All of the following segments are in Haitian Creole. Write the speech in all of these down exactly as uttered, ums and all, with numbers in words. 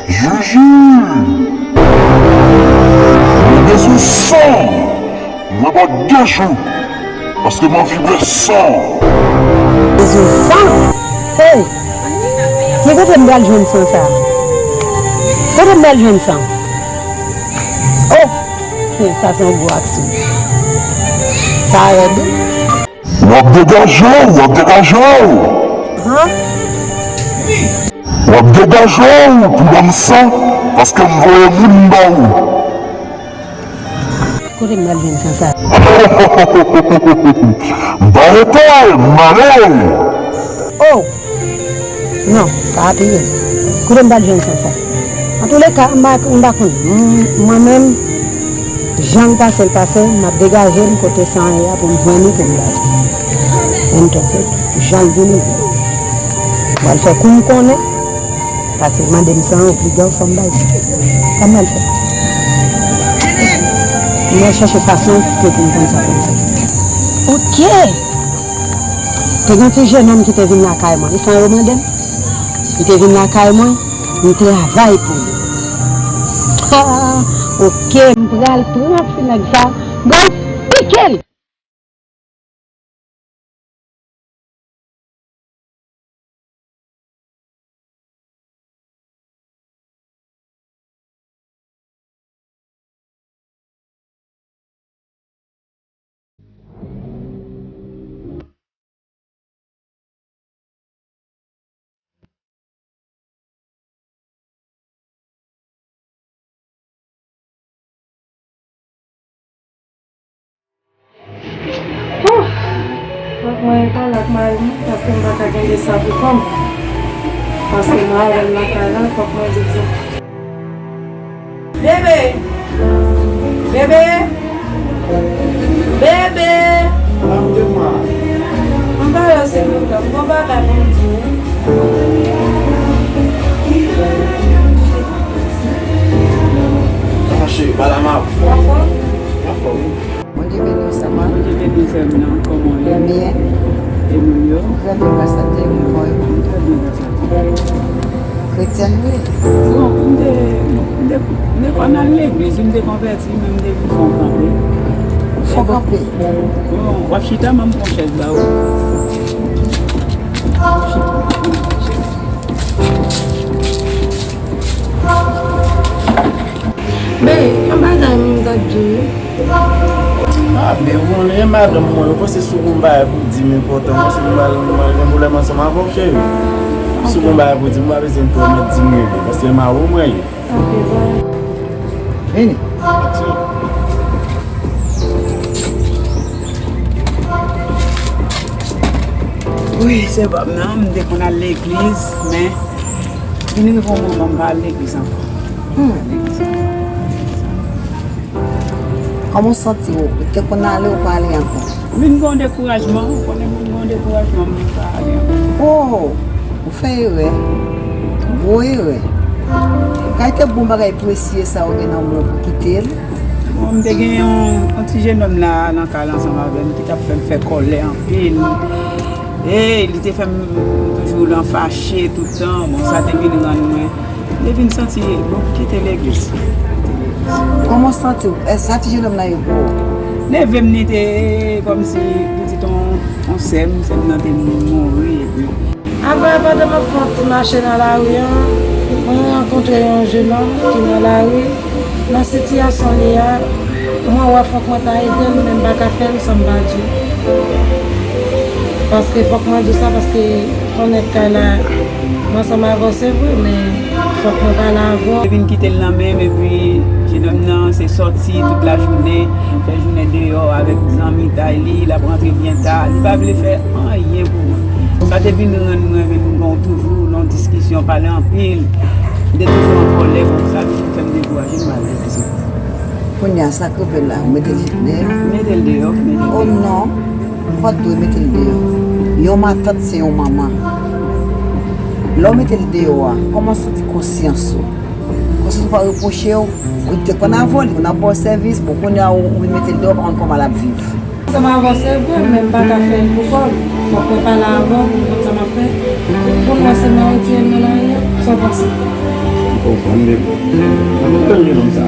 Jiji! Mwen bezwen san! Mwen ba w de jou, paske m anvi bwè san! Bezwen san? Hey! Ki kote m pral jwenn san sa? Kote m pral jwenn san? Oh! Sa se yon gwo aksyon. Sa rèd wi. W ap degaje w, w ap degaje w. Han? W ap degaje w pou ban m san, paske m voye moun ba ou. Kote m pral jwenn san sa? M pa rete, m ale. Oh! Non, sa a pi rèd. Kote m pral jwenn san sa? Antouleka, m pa, m pa konn. M, mwen menm, jan l pase, l pase, m ap degaje m kote san an ye a pou m jwenn li pou m ba li. Menm tan se jan l vini. M pral fè kou m konnen. Paske mande m san an obligan fò m bay sa. Sa m pral fè? M pral chèche fason ke pou m konn sa pou m fè. Ok! Te gen ti jennonm ki te vin lakay mwen. E san yo mande m? Li te vin lakay mwen, m travay pou li. Ha! Ok, m pral pran ti nèg sa, m pral pike l. Fòk mwen pale ak mari m, paske m pa ka kenbe sa pou kò m. Paske m avè l lakay la, fòk mwen di l sa. Bebe! Bebe! Bebe! M pale w silvouplè, m gon bagay pou m di w. Sa cheri, pale a m. Ou anfòm? Ou anfòm, wi. Bondye beni w, sè mwen. Bondye beni w, sè m nan. Kòman w ye? Byen. E moun yo? Trè byen, gras a Dye, moun yo. Trè byen, gras a Dye. Kretyèn ou ye? Bon, m te, m te, m te konn al legliz, m te konvèti, men m te vin fè yon kanpe. Fè yon kanpe? Bon, w ap chita, m ap pran chèz ba ou. Chita. Men, yon bagay m t ap di w. Ah, men ou konnen madanm mwen, ou panse si w gon bagay pou di m enpòtan, mwen si m pral, mwen gen pwoblèm ansanm avè w, cheri. Si w gon bagay pou di m, ou pa bezwen pwomèt di m wi, paske se mari w mwen ye. Ok, bye. Vini. Aksyon. Wi, se pa m nan, m te konn al legliz, men vin rive yon moman m pa al legliz ankò. Hmm. Kòman w santi w? Ou te konn ale, ou pa ale ankò? Vin gen yon dekourajman, ou konnen moun gen yon dekourajman, moun pa ale ankò. Oh! Ou fè erè. Gwo erè. Kalite bon bagay presye sa ou gen nan men w pou kite l? Bon, m te gen yon, yon ti jennonm la nan kay la ansanm avè m ki t ap fè m fè kòlè anpil. Ey, li te fè m toujou nan fache tout tan. Bon, sa te vin rann mwen, m te vin santi, bon, kite legliz. Kòman w santi w? Èske sa ti jennonm nan ye pou ou? Neve m li te kòmsi pitit on, on sè m, sè m nan te mouri, epi. Avan, pandan m ap fè yon ti mache nan lari an, mwen rankontre yon jennonm ki nan lari. Nan sitiyasyon li a, mwen wè fòk mwen ta ede l, men m pa ka fè l san m pa di w. Paske fòk mwen di w sa, paske konnen kay la, mwen ansanm avè w, se vre, men fòk mwen pale avè w. Te vin kite l nan men m, epi jennonm nan, se sòti tout lajounen, fè jounen deyò avèk zanmitay li, l ap rantre byen ta, li pa vle fè anyen pou mwen. Sa te vin rann mwen menm gon toujou nan diskisyon, pale anpil. M te toujou an kòlè, bon, sa toujou fè m dekouraje, m pa vle fè sa. Kounye a, sa k rive la, ou mete l deyò? Mete l deyò, mete l deyò. Oh non, ou pa t dwe mete l deyò. Yon matant se yon manman. Lè w mete l deyò a, kòman w santi konsyans ou? Konsyans ou pa repwoche w? Ou te konn avè w, li konn ap ba w sèvis, bon, kounye a, ou, ou vin mete l deyò, ou pa konn kòman l ap viv. Ansanm avè w, se vre, men m pa ka fè l pou kò m. Fòk mwen pale avè w pou m konn sa m ap fè. Pou m wè si m retire l nan lari a. Sa w panse? M konprann, men mwen konprann jenòm sa.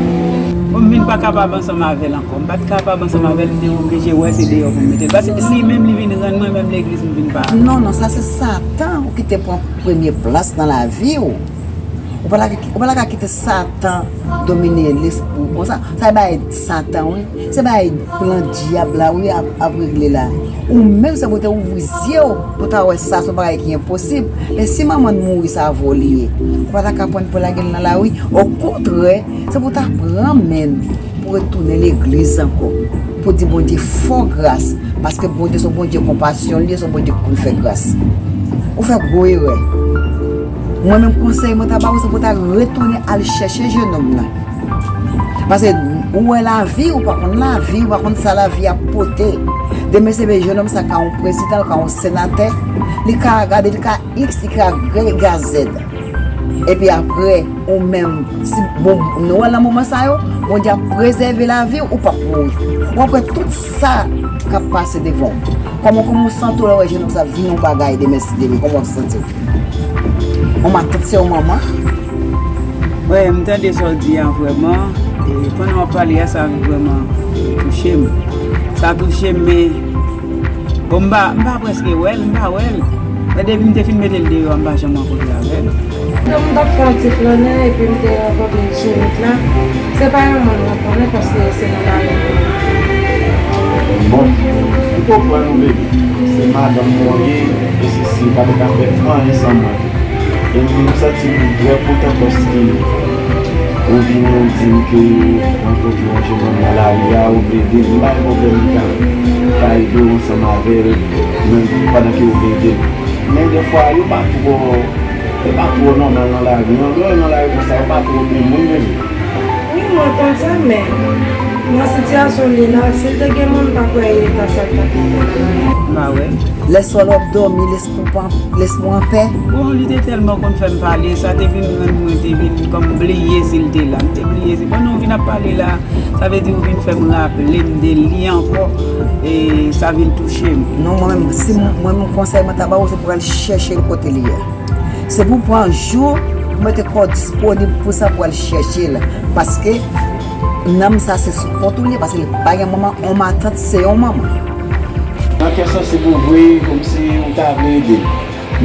Bon, m vin pa kapab ansanm avè l ankò. M pa t kapab ansanm avè l, m te oblije wè se deyò pou m mete l. Paske li menm, li vin rann mwen menm legliz, m vin pa. Non, non, sa se Satan ki te pran premye plas nan lavi w. Ou pa ta, ou pa ta ka kite Satan domine lespri w konsa. Sa e bagay Satan, wi. Se bagay plan dyab la, wi, ap, ap regle la. Ou menm, se pou te ouvri zye w, pou ta wè sa se yon bagay ki enposib. Men si manman n mouri, sa vo li ye. Ou pa ta ka pran l pou lage l nan lari. Okontrè, se pou ta pran men n pou retounen legliz ankò. Pou di Bondye fò gras. Paske Bondye se yon Bondye konpasyon, li se yon Bondye ki konn fè gras. Ou fè gwo erè. Mwen menm konsèy mwen ta ba w, se pou ta retounen al chèche jenòm nan. Paske ou wè lavi, ou pa konn lavi, ou pa konn sa lavi ap pote. Demen se vre jenòm sa ka yon prezidan, ka yon senatè, li ka gade, li ka X, li ka Y, li ka Z. Epi apre, ou menm, si bon, nou wè nan moman sa yo, Bondye ap prezève lavi w, ou p ap mouri. W ap wè tout sa k ap pase devan w. Kòman, kòman w santi w lè w wè jenòm sa vin yon bagay demen si Dye vle? Kòman w santi w? Yon matant se yon manman. Wi, m tande sa w di a vrèman. E pandan w ap pale a, sa vrèman touche m. Sa touche m, men bon, m pa, m pa prèske wè l, m pa wè l. Men depi m te fin mete l deyò a, m pa janm rankontre avè l. Donk, m t ap fè yon ti flannen, epi m te rankontre l sou wout la. Se pa yon moun mwen konnen, paske se nan lari. Bon, m konprann ou, baby. Se madanm mwen w ye, e se, si w pa te ka fè anyen san mwen. E m santi m trè kontan paske ou vini, ou di m ke ou rankontre yon jenòm nan lari a, ou vle ede l. M pa gen pwoblèm, m ka, m ka ede w ansanm avè l, men pandan ke ou vle ede l. Men dèfwa, yo pa twò, yo pa twò nòmal nan lari. Yon lè nan lari konsa, yo pa twò bon moun, men Wi, mwen konn sa, men nan sitiyasyon li la, si l te gen moun, m pa kwè eta sa l t ap nan la. M pa wè. Lèswa lè w ap dòmi, lespri w pa, lespri w anpè. Bon, li te tèlman konn fè m pale, sa te vin rann mwen te vin kòm bliye si l te la. M te bliye si, pandan w vin ap pale la, sa vle di ou vin fè m raple m de li ankò, e sa vin touche m. Non, mwen menm, si mwen menm konsèy mwen ta ba w, se pou w al chèche l kote li ye. Se pou pran jou pou mete kò w disponib pou sa, pou al chèche l. Paske nanm sa se sou kont ou li ye, paske li pa gen manman, on matant se yon manman. Nan kè sansib ou vre, kòmsi ou ta vle ede l.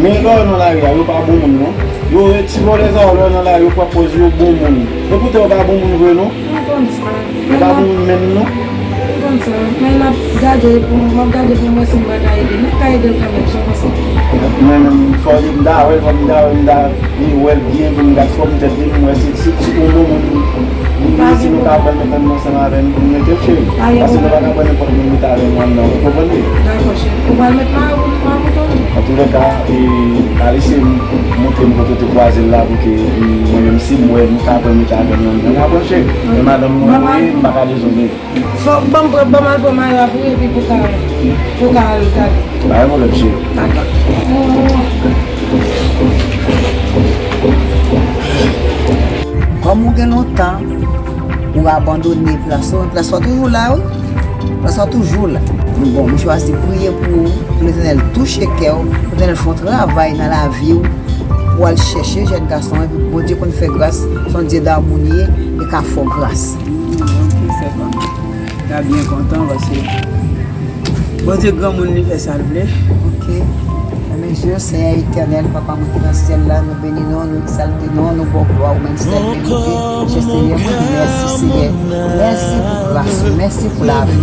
Men lè w nan lari a, yo pa bon moun non. Yo, ti vòlè sa yo, lè yo nan lari, yo pran pòz yo bon moun. Epoutan yo pa bon moun vre non. M konn sa. Yo pa bon moun menm non. M konn sa. Men m ap gade pou m, m ap gade pou m wè si m pa ka ede l. M ap ka ede l kanmenm, se yon konsèy. Mwen menm, fò m ta wè l, fò m ta wè l, m ta li wè l byen pou m gad fòm tèt li, pou m wè si, si, si pou bon moun li ye, si nou ka pran l met ansanm avè m pou m mete l, cheri. Paske nou pa ka pran nenpòt moun mete avè nou anndan, ou konprann wi? Dakò, cheri. Ou pral met mari w, mari w tou? Antoulèka, e, Alice montre m kote w te kwaze l la pou ke, mm, mwen menm si m wè nou ka pran mete avè nou anndan, n a pran cheri. Men madanm mwen wi, m pa ka dezole. Fò, ban m pran, ban m al pran mayo a pou ou, epi pou ka, pou ka al gade. Pa gen pwoblèm, cheri. Dakò. Kòm ou gen lontan, ou abandone plas ou, men plas ou toujou la, wi. Plas ou toujou la. Bon, m chwazi priye pou ou, pou Letènèl touche kè w, pou Letènèl fè yon travay nan lavi w, pou al chèche jèn gason an, epi Bondye konn fè gras, se yon Dye damou li ye, li ka fè w gras. Ok, sèvant. M ta byen kontan paske Bondye granmoun, li fè sa l vle. Ok. Fèmen je w, Senyè Etènèl, Papa mwen ki nan syèl la, nou beni non, nou egzalte non, nou ba w glwa, ou menm sèl merite. Chè Senyè, mwen di mèsi, Senyè. Mèsi pou gras ou, mèsi pou lavi.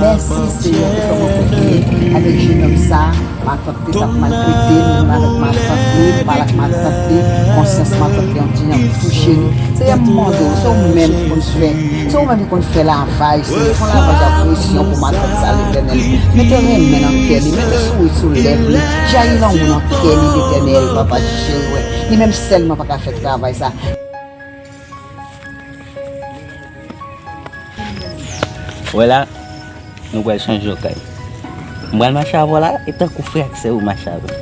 Mèsi, Senyè, pou fè mwen koute avèk jenòm sa. Matant li t ap maltrete l, li mal ak matant li, li mal ak matant li, konsyans matant li an ti jan touche li. Senyè, m mande w, se ou menm ki konn fè, se ou menm ki konn fè lavaj, Senyè, fè yon lavaj ak presyon pou matant sa, Letènèl. Mete renmen nan kè li, mete souri sou lèv li, jayi lanmou nan kè li, Letènèl, Papa cheri, wè. Li menm sèlman pa ka fè travay sa. Wè la, nou pral chanje okay. M pral mache avè w la, e tankou frè ak sè yo mache avè m.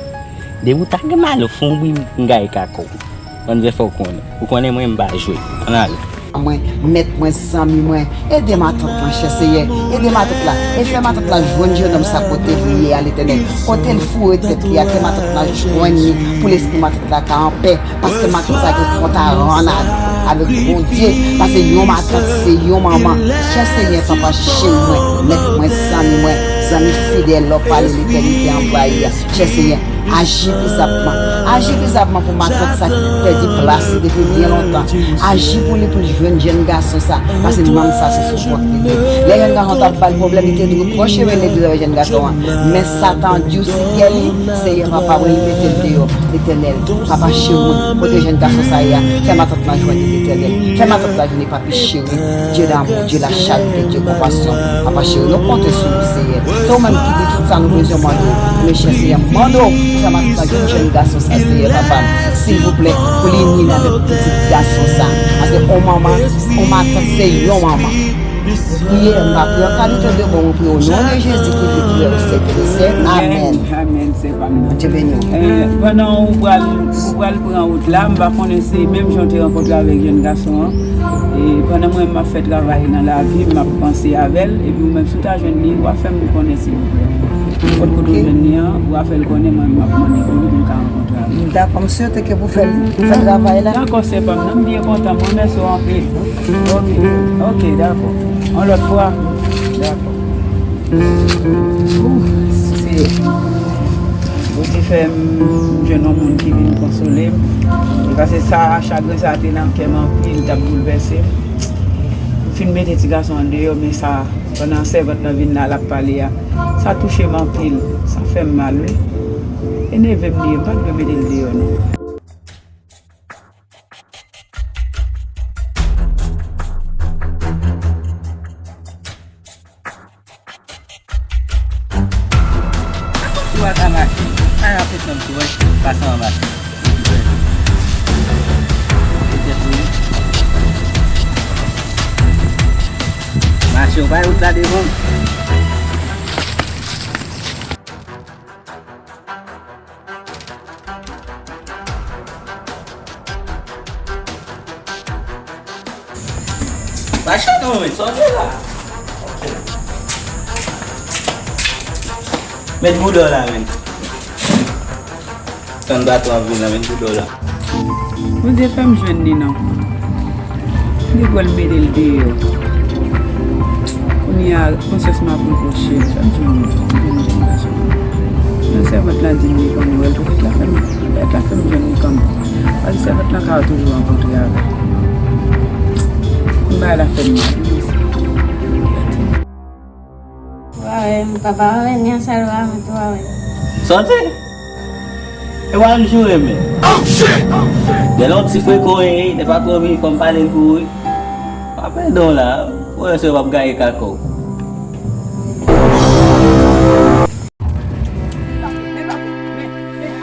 Depi w ta gen mal, ou fè yon bri, m gaye kaka w. Ann fè w konnen. Ou konnen mwen, m pa jwe. Ann ale. mwen, mèt mwen, zanmi mwen. Ede matant lan, chè Seyè. Ede matant la. E fè matant la jwenn jennonm sa kote l ye a, Letènèl. Kote l foure tèt li a, ke matant la jwenn li pou lespri matant la ka anpè. Paske matant sa gen kont a rann avèk Bondye. Paske yon matant se yon manman. Chè Seyè, papa cheri mwen, mèt mwen, zanmi mwen, zanmi fidèl, lè w pale, letènite anvayi a. Chè Seyè, aji bizapman. Aji bizapman pou matant sa ki pèdi plas li depi byen lontan. Aji pou li, pou l jwenn jèn gason sa. Paske nonm sa se sou kont li ye. Lè jèn gason t ap ba l pwoblèm, li te dwe pran chemen legliz avèk jèn gason an. Men Satan disikè li, Seyè papa mwen, li mete l deyò. Letènèl, papa cheri mwen, kote jèn gason sa ye a, fè matant lan jwenn li, Letènèl. Fè matant lan jwenn li, papa. Cheri, Dye damou, Dye lacharite, Dye konpasyon. Papa cheri, nou konte sou ou, Seyè. Se ou menm ki di tout sa nou bezwen mande w. Men chè Seyè, mande w pou fè matant la jwenn jèn gason sa, Seyè, papa m. Silvouplè, pou li ini l avèk pitit gason sa. Paske on manman, on matant se yon manman. Priye, m pa priye an kalite de bon, m priye o non de Jezi ki viv, ki rèy, sèk de sèk. Amèn. Amèn, sè pa m nan. Bondye beni w. Eh, pandan ou pral, ou pral pran wout la, m pa konnen si menm jan w te rankontre avèk jèn gason an. E pandan mwen, m ap fè travay nan lavi, m ap panse avè l, epi ou menm, si w ta jwenn li, w a fè m konnen, silvouplè. Kot kote w jwenn li an, w a fè l konnen, mwen, m ap mande pou li, pou m ka rankontre avè l. Dakò, m swete ke pou fè l, pou fè travay la. Dakò, sè pa m nan, m byen kontan, m remèsye w anpil. Ok, ok, dakò. Yon lòt fwa. Dakò. Ou, se, ou te fè m jwenn yon moun ki vin konsole m. E paske sa, chagren sa te nan kè m anpil, li t ap boulvèse m. M fin mete ti gason an deyò, men sa, pandan sèvant lan vin la, l ap pale a, sa touche m anpil. Sa fè m mal, wi. E neve m li ye, m pa t dwe mete l deyò, non. Ou pa ka mache. Sa y ap fè tann tou, wè. Pase anba. Petèt wi. Mache, ou bay wout la devan. Mache non, men, sòti la. Met bouda w la, men. Tann baton ap vin la, met bouda w la. Bondye fè m jwenn li non. M te pral mete l deyò. Kounye a, konsyans m ap repwoche m. Fè m jwenn li. Fè m jwenn jèn gason. Men sèvant lan di m li konn wè l, petèt la fè m, petèt la fè m jwenn li kanmenm. Paske sèvant lan ka toujou rankontre avè l. Kounye a la fè m mal. Wa wè m, papa w ap vini an sèl wa mwen tou wa wè. Sòti! E wa m joure men. Gen lè yon ti frekan w ye, lè pa twò vini fò m pale l pou ou wi. Pa pèdi w la, ou wè se w ap gaye kaka w.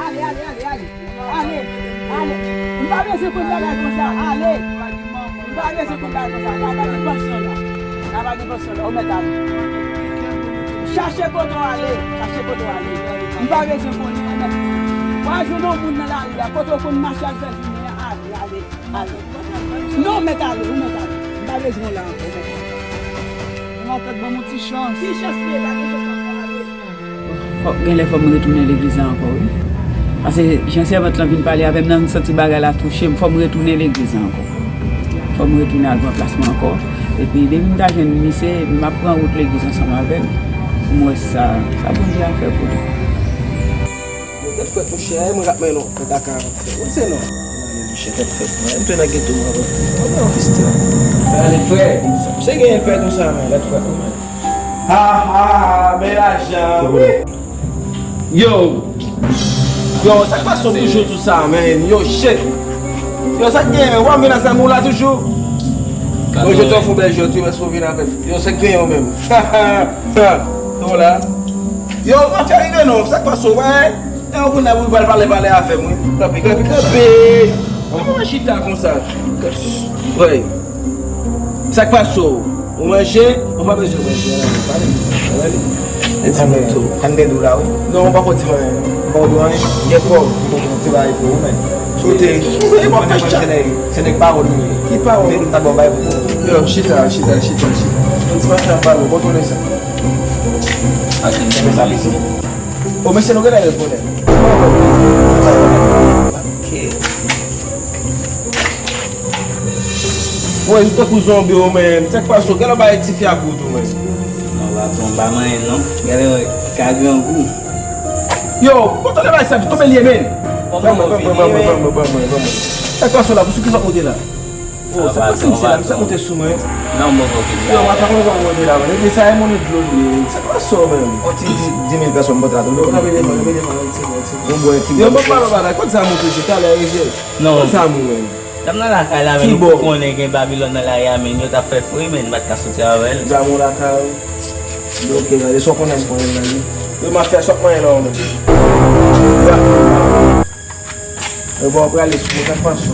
Ale, ale, ale, ale. Ale, ale. M pa bezwen konn bagay konsa. Ale. M pa bezwen konn bagay konsa. La pa gen pansyon la. La pa gen pansyon la. Ou mèt ale. Chache kote w ale. Chache kote w ale. M pa bezwen konnen ou mèt. W a jwenn yon moun nan lari a. Kote w konn mache al fè jounen an. Ale, ale, ale. Non, ou mèt ale. Ou mèt ale. M pa bezwen w la ankò. Ou mèt ale. Ou mèt ale. Ban m yon ti chans. Ki chans li ye? Pa gen chans ankò. Ale. Fòk, genlè fò m retounen legliz la ankò wi. Paske jan sèvant lan vin pale avè m nan, m santi bagay la touche m, fò m retounen legliz la ankò. Fò m retounen al pran plas mwen ankò. Epi depi m ta jwenn misye, m ap pran wout legliz ansanm avè l. Pou m wè sa, sa Bondye a fè pou li. Mwen tèt frèt monchè, mwen k ap mennen w fè kaka. Ou se non. Mwen tèt frèt mwen, m te nan geto mwen avan. Mwen fistè. Ale frè. Se gen pè konsa men. Tèt frèt mwen. Ha ha ha, men lajan wi. Yo. Yo, sa k pase w toujou tou sa, men? Yo, shit. Yo, sa k gen, men? W ap vin ansanm ou la toujou? Yo, je te fous bèl jwèt wi, men si w vin avè m. Yo, sa k gen yo menm? Yo, la. Yo, w ap fè rive non, sa k pase w, wè? E w kounye a pou pral pale, pale avè m wi. Kanpe, kanpe, kanpe. Kòman w chita konsa? Wè. Sa k pase w? Ou manje? Ou pa bezwen manje. Pale. Pale. Ann di m tou. Ann de dou la wi. Non, ou pa konn di mwen. Ou pa konn di mwen. Gen kòb. Ou konn di bay pou ou men. Kote? Ou pa fè chat. Se nèg, se nèg pawòl ou ye. Pa wè. Mwen ta bon bay pou ou. Yo, chita, chita, chita, chita. Yon ti machin ap pale, kontwole sa. Achte yon ti sa piti. O, mesye, nou genlè ret bonè. Ok. Wè, ou tankou zonbi, ou menm. Sa k pase w? Genlè w bay tifi a kout, ou menm. Non, patwon, m pa manyen, non. Genlè w ka grangou. Yo, kontwole bay sa, tonbe l ye, menm. Ban mwen, ban mwen, ban mwen, ban mwen, ban mwen, ban mwen. Sa k pase w la? Pou sou ki sa w monte la? Oh, sa pa sanm se la, misye monte sou mwen. Non, bon, ok. Yo, mwen pa konn kòman monte la, mwen. Epi sa, e moun dlo li ye. Sa pa sò, mwen. On ti di, di mil pèsòn monte la, tou. Yo, kanpe devan, kanpe devan, yon ti, yon ti. Bon, bon, yo, bon, pa, pa, pa, kot zam ou toujou? Talè, Rizye. Non. Kot zam ou, mwen? Dam nan lakay la, men, ou konnen gen Babilòn nan lari a, men, yo t ap fè fri, men, m pa t ka soti avè l. Zam ou lakay ou? Yo, ok, gade, sa w konnen, m konnen, gade. Yo, m ap fè sa w konnen la, mwen. Ya. E bon, w prale sou mwen, sa k pase w?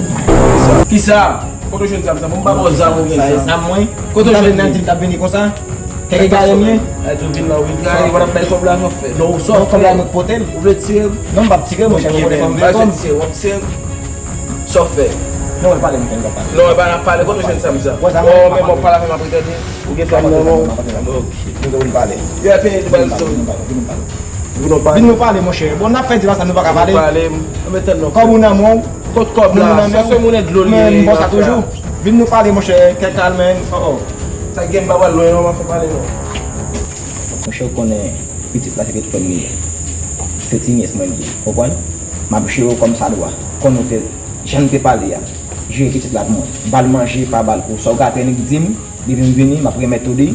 Kisa? Kisa? Kote w jwenn zam sa? Bon, m pa ba w zam ou gen zam. Sa e zam mwen? Kote w jwenn li? Nan di m t ap vini konsa? Kèk egare m ye? Ay, di w vin la, w vin gare, w ap bay kòb la, sa w fè? Non, sa w fè? Kòb la mwen k pote l. Ou vle tire m? Non, m p ap tire, monchè, mwen konnen fò m veye kòb. Sa w fè? Non, w pale, monchè, m p ap pale. Non, e pa n ap pale, kote w jwenn zam sa? Wè, zam mwen, m p ap pale. Oh, men bon, pale avè m apre, tande. Ou gen zam nan men w? Ok. Nou gen pou n pale. Yo, fini, nou pale. Vin nou pale. Vin nou pale, monchè. Bon, n ap fè di la sa, nou pa ka pale. Vin nou pale. Anben, tann non. Kòb ou nan men w. Kot kòb la? Sa se moun nan dlo li ye. Men m bò sa toujou. Vin nou pale, monchè. Kèk kalm, men. Oh, oh. Sa gen m pa pral lwen, non, m ap fè pale, non. Monchè, ou konnen pitit la se pitit frè m li ye. Se ti nyès mwen li ye. Konprann? M ap jere w kòm sa dwa. Konn ou te, jan nou te pale a. Jere pitit la pou mwen. Ba l manje, pa ba l kou. Sa w ka fè, nik di m. Depi m vini, m ap remèt ou li,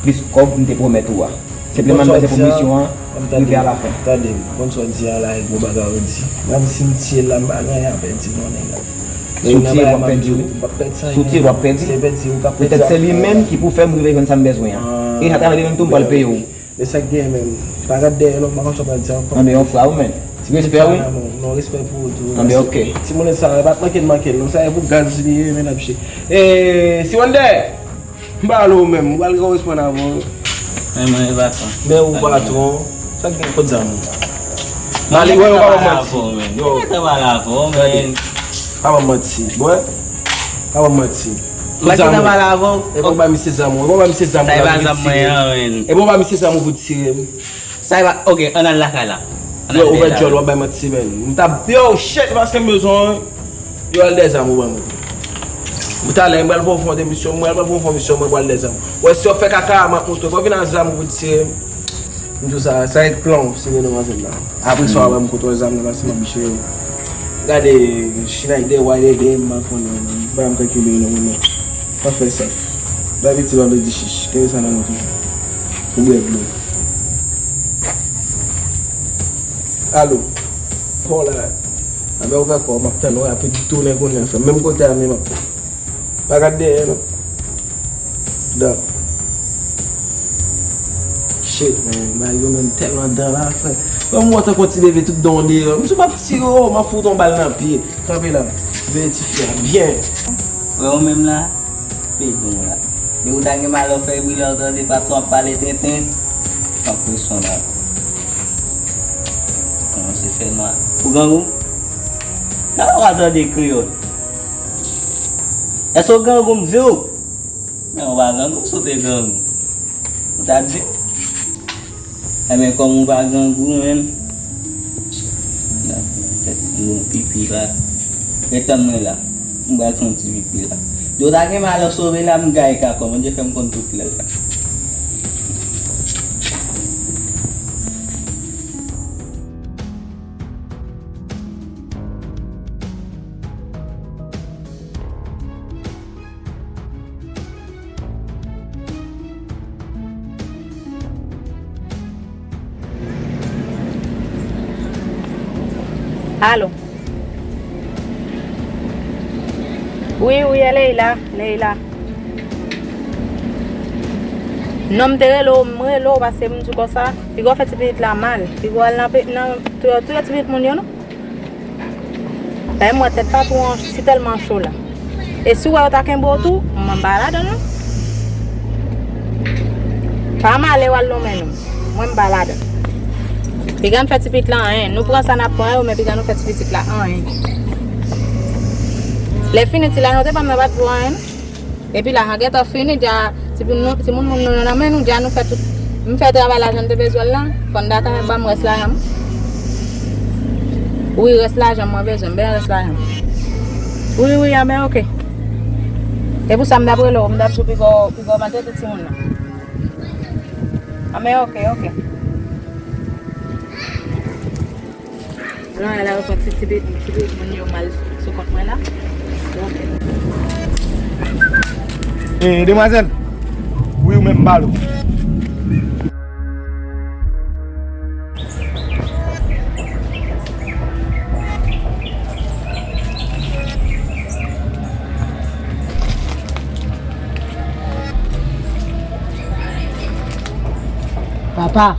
plis kòb m te pwomèt ou a. Sepleman, m bezwen pou misyon an rive alafen. Tande m, konn sa w di a la, e gwo bagay ou di. Menm si m tiye l la, m pa gen anyen a pèdi non, nèg la. Si w tiye l, w ap pèdi, wi. M p ap pèdi sa. Si w tiye l, w ap pèdi. Se pèdi, ou ka pèdi. Petèt se li menm ki pou fè m rive jwenn sa m bezwen an. E atravè li menm tou, m pral peye w. Men sa k genyen menm? Pa gad dèyè non, m pa konn sa w pral di ankò. Anben, yon fra wi, men. Ti respè wi. Non, respè pou ou tou. Anben, ok. Timoun sa, pa t manke n manke l non, sa e pou gaz li ye, men n ap che. E, si Wonder, m pale w menm, ou pral gen yon responn avè w. Men mwen e patwon. Men ou patwon, sa k gen kot zam ou? Mwen pa ban m manti. Yo. Mwen pa ban m manti. Bon, pa ban m manti. Kot zam ou? E bon, ba misye zam ou. E bon, ba misye zam ou. Sa e pa zam mwen an, men. E bon, ba misye zam ou pou tire m. Sa e pa, ok, ann al lakay la. Yo, ouvè djòl, w ap bay manti, men. M t ap, yo, shit, paske m bezwen. Yo, al dèyè zam ou ban mwen. Pou talè, m pral fè yon fon de misyon, mwen pral fè yon fon misyon, mwen pral dèyè zam. Wè, si w ap fè kaka, m ap montre. Fò w vin ak zam ou pou tire m. M di w sa, sa e plan w, si gen nan manzèl la. Apre sa, w ap ban m kontwòl zam nan, paske m ap biche yo. Gade, Schneider, Wide Edem, m pa konnen, m pa janm kalkile yo nan moman. Pa fè saf. Dabitid, w ap di chich. Kenbe sa nan men w toujou. Pou bwè dlo. Alo. Kò la. Apre ouvè kò, m ap tann w rapid, tounen kounye a, frè. Menm kote a, men m ap. Pa gad dèyè, non. Dan. Shit, man. Bagay yo menm tèlman dan la, frè. Mwen, m wè w tankou yon ti bebe, tout dan w deyò. M di w m ap tire w, m ap fout yon bal nan pye. Kanpe la. Veye tifi a byen. Wè ou menm la, peye don la. Depi ou ta gen malè w fè brilè w tande patwon ap pale tenten, pran presyon la. Kòmanse fè nwa. Ou grangou? Nan ou pa tande kreyòl? Èske w grangou m di w? Men ou pa grangou, si w te grangou. Ou t ap di m. Enben, kòm ou pa grangou menm, tèt gwo pipi la. Ret tann mwen la. M pral fè yon ti pipi la. Yo ta gen malè sove la, m gaye kakò. Bondye fè m konn tout lè la. Alo. Wi, wi, e Leila, Leila. Non, m te rele w, m rele w paske m di w konsa, piga w fè ti pitit la mal. Piga w al nan, pe- nan, touye, touye ti pitit moun yo, non. Bay mwen tèt pa tou an, si tèlman cho la. E si w wè yo ta kenbe w tou, mwen m pa ladan l non. Pa male w al lonmen nou. Mwen m pa ladan l. Piga n fè ti pitit la anyen. Nou pran sa n ap pran yo, men piga nou fè ti pitit la anyen. Lè fini, ti lajan w te ban m nan pa t vo anyen. Epi lajan gentan fini, dja, ti moun, ti moun, moun nou nan men nou, dja nou fè tout. M fè travay lajan m te bezwen l lan, fò n ta ka ban m rès lajan m. Wi, rès lajan m mwen bezwen, m bezwen rès lajan m. Wi, wi, anben, oke. E pou sa m t ap rele w, m t ap di w piga w, piga w maltrete ti moun nan. Anben, oke, oke. Lòrèy la yo sòti ti, ti, ti moun yo mal sou kont mwen la. Oke. E, demwazèl. Wi, ou menm, m pale w. Papa.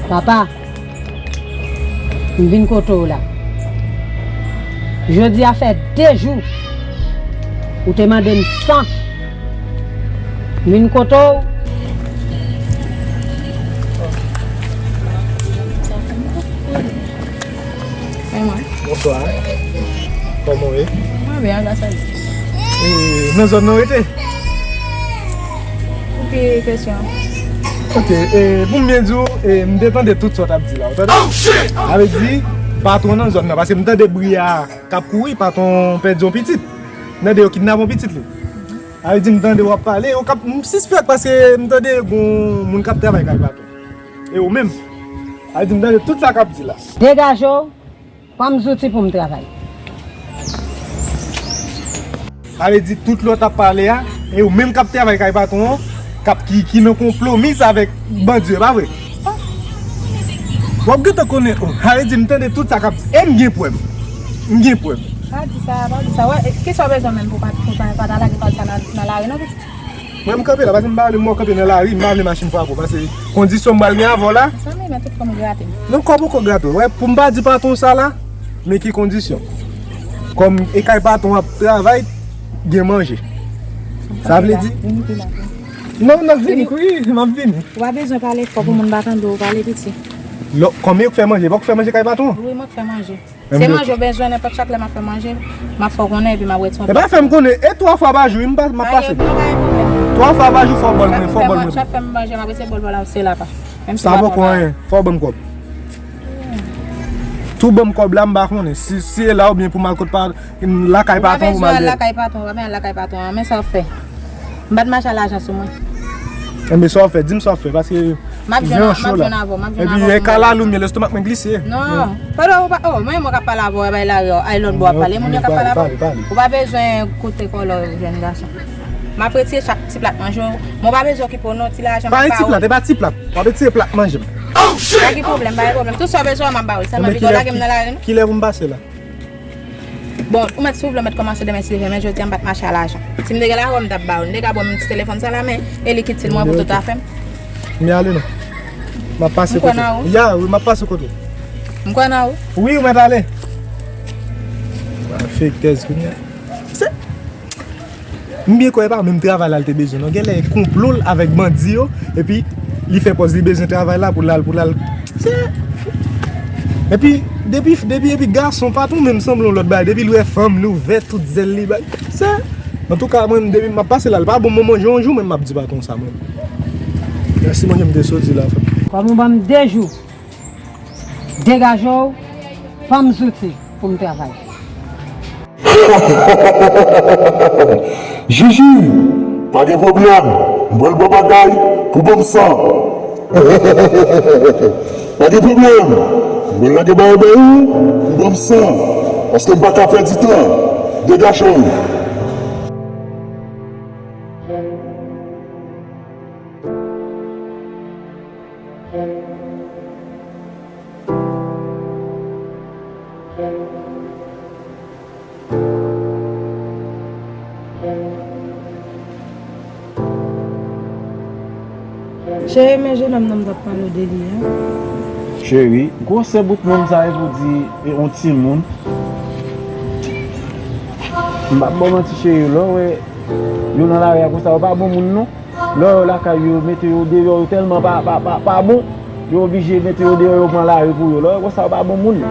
Papa. M vin kote w la. Jodi a fè de jou ou te mande m san. M vin kote w. E mwen? Bonswa. Kòman w ye? Mwen byen, gras a Dye. E, nan zòn nan w rete? Pou ki kesyon? Ok, e, pou m byen di w, e, m te tande tout sa w t ap di la, ou tande? Sa vle di, patwon nan zòn nan, paske m tande bri a k ap kouri, patwon pèdi yon pitit. M tande yo kidnape yon pitit li. Sa vle di, m tande w ap pale, yo k ap, m sispèk paske m tande gon moun k ap travay kay patwon. E ou menm? Sa vle di, m tande tout sa k ap di la. Degaje w. Pran m zouti pou m travay. Sa vle di tout lè w t ap pale a, e ou menm k ap travay kay patwon an, k ap ki, ki nan konplomis avèk bandi yo, pa vre? W ap gentan konnen, oh, sa vle di m tande tout sa k ap di, e m gen prèv. M gen prèv. Pa di sa, pa di sa. Wè, e, kisa w bezwen menm pou pa, pou pa, pa ta lage pati sa nan, nan lari non, pitit? Mwen, m kanpe la, paske m pa vle m wè w kanpe nan lari, m pa vle machin frape w, paske kondisyon m pral gen avè w la. Zanmi, men tout kò m grate m. Non, kò poko grate w. Wè, pou m pa di patwon sa la, men ki kondisyon. Kòm e kay patwon ap travay, gen manje. Sa vle di. Vini pi la. Non, n ap vini, wi, m ap vini. Ou pa bezwen pale fò pou moun pa tande w pale piti. Lò, kòm yo k fè manje, pa w k fè manje kay patwon? Wi, mwen k fè manje. Se manje w bezwen, nenpòt chak lè m ap fè manje, m ap fè w konnen epi m ap retire yon plat. E pa fè m konnen, e twa fwa pa jou, wi, m pa, m ap pase. Pa gen, pa gen pwoblèm. Twa fwa pa jou, fò w ban mwen, fò w ban mwen. Chak fè m manje, m ap eseye ba w la, se la pa. Menm si sa poko anyen, fò w ban m kòb. Tou ban m kòb la, m pa konnen. Si, si e la oubyen pou m al kot pa, lakay patwon pou m al. Ou pa bezwen al lakay patwon, ou pa bezwen al lakay patwon an, men sa w fè. M pa t mache a lajan sou mwen. Enben, sa w fè, di m sa w fè, paske m ap jwenn avè w, m ap jwenn avè w. Epi, e kalalou m ye, lestomak mwen glise. Non, pandan ou pa, oh, mwen, mwen k ap pale avè w, bay lari, ay lòt bò ap pale, moun yo k ap pale avè w. Ou pa bezwen koute kòlè w, jèn gason. M ap retire chak ti plat manje w, mwen pa bezwen okipe w non, ti lajan m ap ba ou. Pa yon ti plat, e pa ti plat, w ap retire plat manje m. Pa gen pwoblèm, pa gen pwoblèm, tout sa w bezwen an m ap ba ou, sèlman piga w lage m nan lari non. Kilè pou m pase la? Bon, ou mèt si w vle, ou mèt kòmanse demen si Dye vle, men jodi a m pa t mache a lajan. Si m te gen lajan, m t ap ba ou. M te ka ba w ti telefòn sa la, men e li ki itil mwen pou tout afè m. M ale non. M ap pase kote w. M kwè nan ou. Ya, wi, m ap pase kote w. M kwè nan ou. Wi, ou mèt ale. Fake tèz kounye a. Se M byen kwè e pa menm travay la l te bezwen non. Genlè konplo l avèk bandi yo, epi li fè pòz li bezwen travay la pou l al, pou l al. Se, epi, depi, depi, epi gason pa tou menm sanble yon lòt bagay. Depi l wè fanm, li ouvè tout zèl li bay. Se, antouka, mwen, depi m ap pase la, l pa bon, mwen manje yon jou, mwen, m ap di patwon sa, mwen. Mèsi, manje m te soti la, frè m. Kòm ou ban m de jou, degaje w, ban m zouti pou m travay. Jiji, pa gen pwoblèm, m pral ba w bagay pou ban m san. Pa gen pwoblèm, m pral lage bagay ba ou pou ban m san, paske m pa ka pèdi tan. Degaje w. Cheri, men jennonm nan m t ap pale w de li a. Cheri, gwosè bout moun sa e pou di e yon timoun. M p ap ba w manti cheri, lè w wè yo nan lari a konsa, yo pa bon moun non. Lè w wè lakay yo, yo mete yo deyò, yo tèlman pa, pa, pa, pa bon, yo oblije mete yo deyò, yo pran lari pou yo. Lè w wè konsa, yo pa bon moun.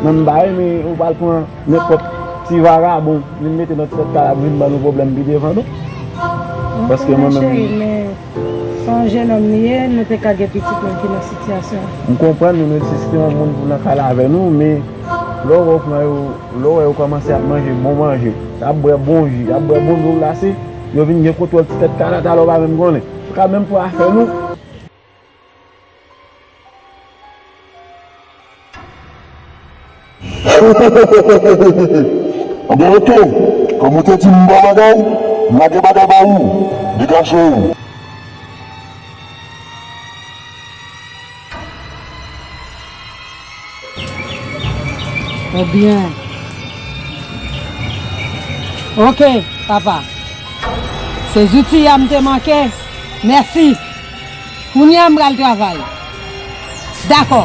Men m pa renmen ou pral pran nenpòt Ti vagabon, vin mete nan ti tèt kalab, vin ban nou pwoblèm pi devan tou. Paske mwen menm, men se yon jennonm li ye, nou te ka gen pitit nou ki nan sitiyasyon. M konprann nou, nou egziste yon moun pou nan kay la avè nou, men lè w wè yo pran yo, lè w wè yo kòmanse ap manje bon manje, y ap bwè bon ji, y ap bwè bon dlo glase, yo vin gen kontwòl ti tèt kalab, talè w pa menm konnen. Yo ka menm pran afè nou. Anben oke, kòm ou te di m ba w bagay, m lage bagay ba ou, degaje w. Ebyen, oke, papa. Se zouti a m te manke. Mèsi. Kounye a m pral travay. Dakò.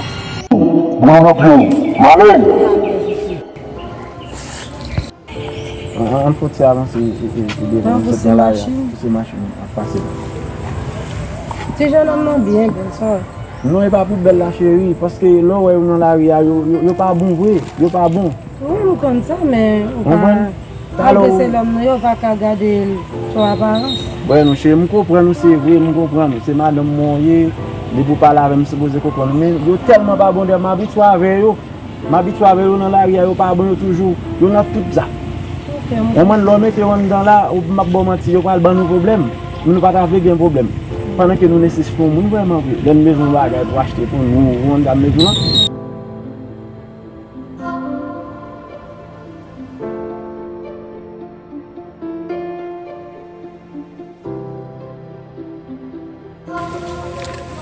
Bon, nan pye w. M ale. An, an, an fon ti avanse, e, e, e devan. Avanse machin. Pouse machin ap pase la. Ti jennonm nan byen, bonswa. Non, e pa pou bèl la, cheri, paske lè w wè yo nan lari a, yo, yo, yo pa bon vre, yo pa bon. Wi, m konn sa, men ou pa, malgre se lòm nou ye, ou pa ka gade l sou aparans. Bon, nou, cheri, m konprann ou, se vre, m konprann ou. Se madanm mwen w ye, depi w pale avè m, m sipoze konprann ou. Men yo tèlman pa bon, dèyè m abitye avè yo. M abitye avè yo nan lari a, yo pa bon, yo toujou, yo nan tout zak. Ok, m konprann. Konprann, lè w mete yo anndan la, ou, m ap ba w manti, yo pral ban nou pwoblèm. Men nou pa ta vle gen pwoblèm. Pandan ke nou nesesite yon moun vrèman vre. Lè n bezwen yon bagay pou achte pou nou, ou konn sa m bezwen an.